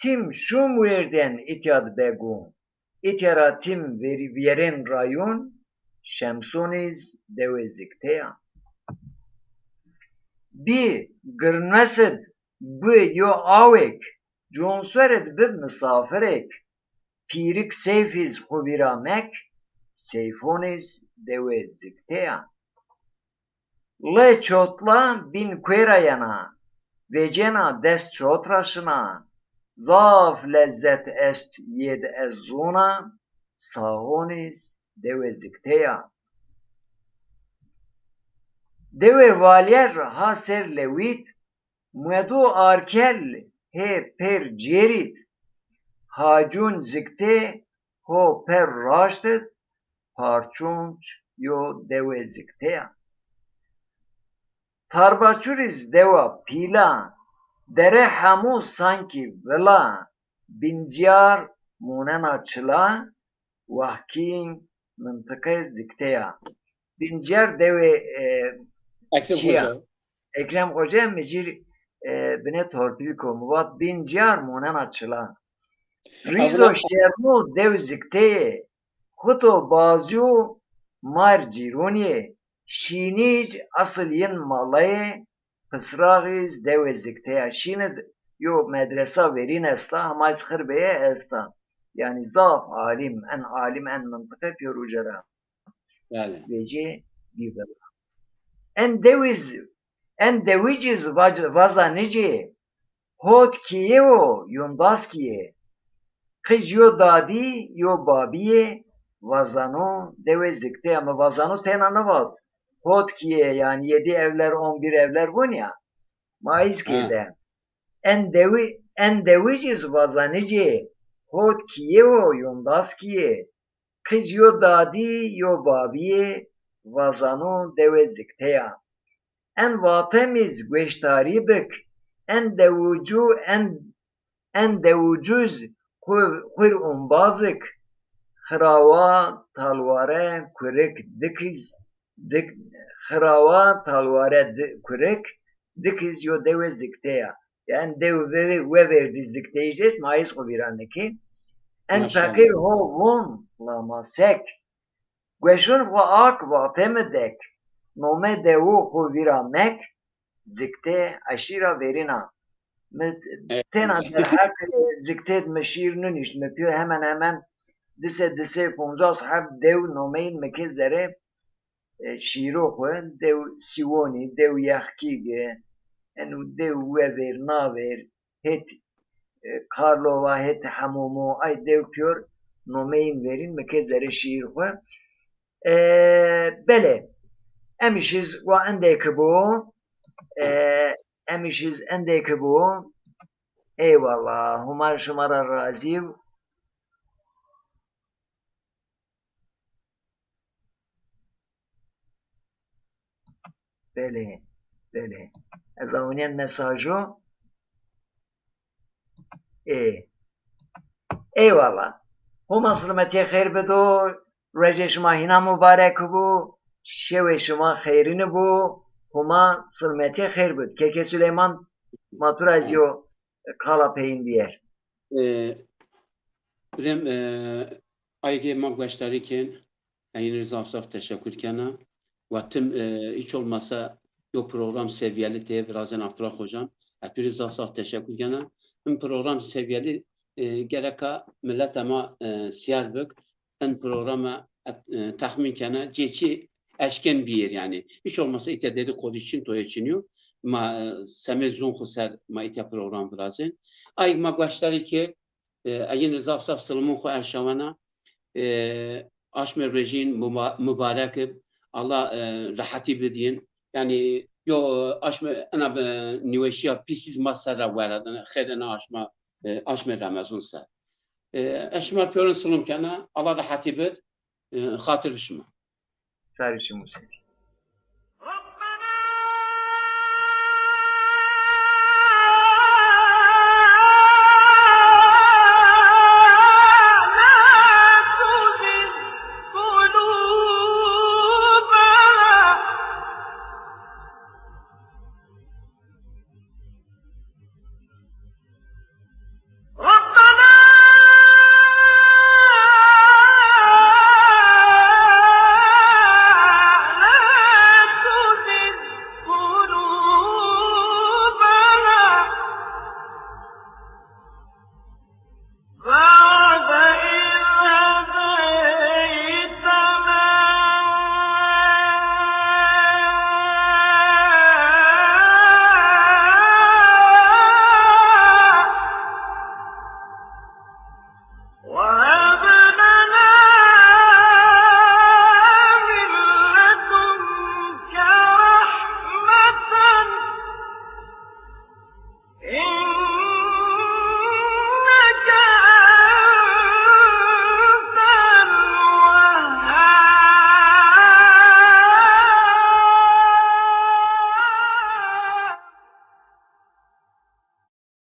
tim şum wêrden itya di begu, itya ra tim verî-, vîyerên rayun, Şemsuniz dewê ziktê ya. Bî girnesid bi yo awêk, Cûnswerid bi misafirêk, pîrik Seyfîz xwu vîra mek, Seyfuniz dewê ziktê ya. Lê çotla bîn kuê ra yena, vecêna dest çot ra şina, zaf lezzet est yê di ez zûna, Saxoniz dewê ziktê ya. Dewê Valyer ha ser lewît, muedu arkel hê pêr cêrît, hacûn ziktê ho per raştit, parçunç yo dewê ziktê ya. Tarbaçuriz dewa pîla, dere hemû sankî vila, bincîyar monena çila, wahkîn mintiqê ziktê ya. Bincîyar dewê, e, Ekrem çi ya? Xoca. Ekrem Xoca mi cîr, e, binê torpîl ko. Mi vat bincîyar monena çila. Rîzo şermo dew zikteyê, xuto bazyo mar cîronî yê, şînîc esil yin malayê, pisraxîz dewê zikteya. Şînid yo medresa verîn esta, hema iz xirbeye esta. Yanî zaf alim, en alim, en mintiqe pêro uca ra vecê bîbir. En dewiz, en dewic iz vac-, vaza nicê, hot kîye wo yundas kîye. Qij yo dadî yo babî yê, vazano dewê zikteya. Mi vazano tena nivat. Hot kîye, yanî yedi evler, on bir evler vûn ya. Ma iz kê de. En dewi, en dewic iz vazanicê, hot kîye wo yundas kîye. Qij yo dadî yo babî yê, vazano dewê zikteya. En vatem iz gueştarî bik, en dewucu, en, en dewucuz xu-, xwir umbazik, xirawa talware kurik dikiz, dik, xirawa talware di-, kurik dikiz yo dewê zikteya. Yanî dew ve-, wevêrdî zikteyij est, ma iz xo vîra nikî. En feqîr ho vûn, la ma sek. Gueşun xo ak, vatemi dek. Nomê dewu xo vîra mek, zikte eşîra verîna. Mi tena derheq ziktêd mi şîr nunîşt. Mi pîyo hemen hemen di sey, di sey poncas heb dew nomeyin mi kê zerê, e, şîro xwu, dew Sîwonî, dew Yexkîgi, eno dew wevêr, navêr, hêt, e, Karlova, hêt Hemomo, ay dew pîyor nomeyin verîn mi kê zerê şîr xwu. E, belê, emîşiz wa endê ki bo, e, emîşiz endê ki bo. Eyvallah, Huma şima ra razî. Belê, belê. Ez awnîyen mesajo. Ê. Eyvallah. Homa silmetîye xeyr bido. Rojê şima hîna mubarek bo. Şewê şima xeyrîni bo. Homa silmetîye xeyr bid. Keke Suleyman, ma tu ra zî yo qala peyîn bîyer. E, birêm, e, aygê ma gueştarî kên, e, yînî zaf zaf teşekkür kena. Wa tim, e, hiç olmasa yo program seviyeli tê virazên Abdullah Hocam. E, tu rê zaf zaf teşekkür kena. In program seviyeli, e, gereka mileta ma, e, siyar bik. In programa, e, texmîn kena, cê çi eşken bîyêr yanî. Hiç olmasa îtya dedikodu çin, toye çin yo. Ma, e, semê zon xwu ser ma îtya program virazên. Ay ma gueştarî kê, e, egin zaf zaf silimon xwu erşawena. E, aşmê rojîn muba-, mubarek ib. Allah, e, rehetî bidîyin. Yanî yo, e, aşmê ena, e, nîweşîya pîsîz ma ser ra weredine. Xêr ena aşma, e, aşmê Remezon ser. E, ez şima pîyorin silom kena. Allah rehetî bid. E, xatir bi şima. Sarî şima ser.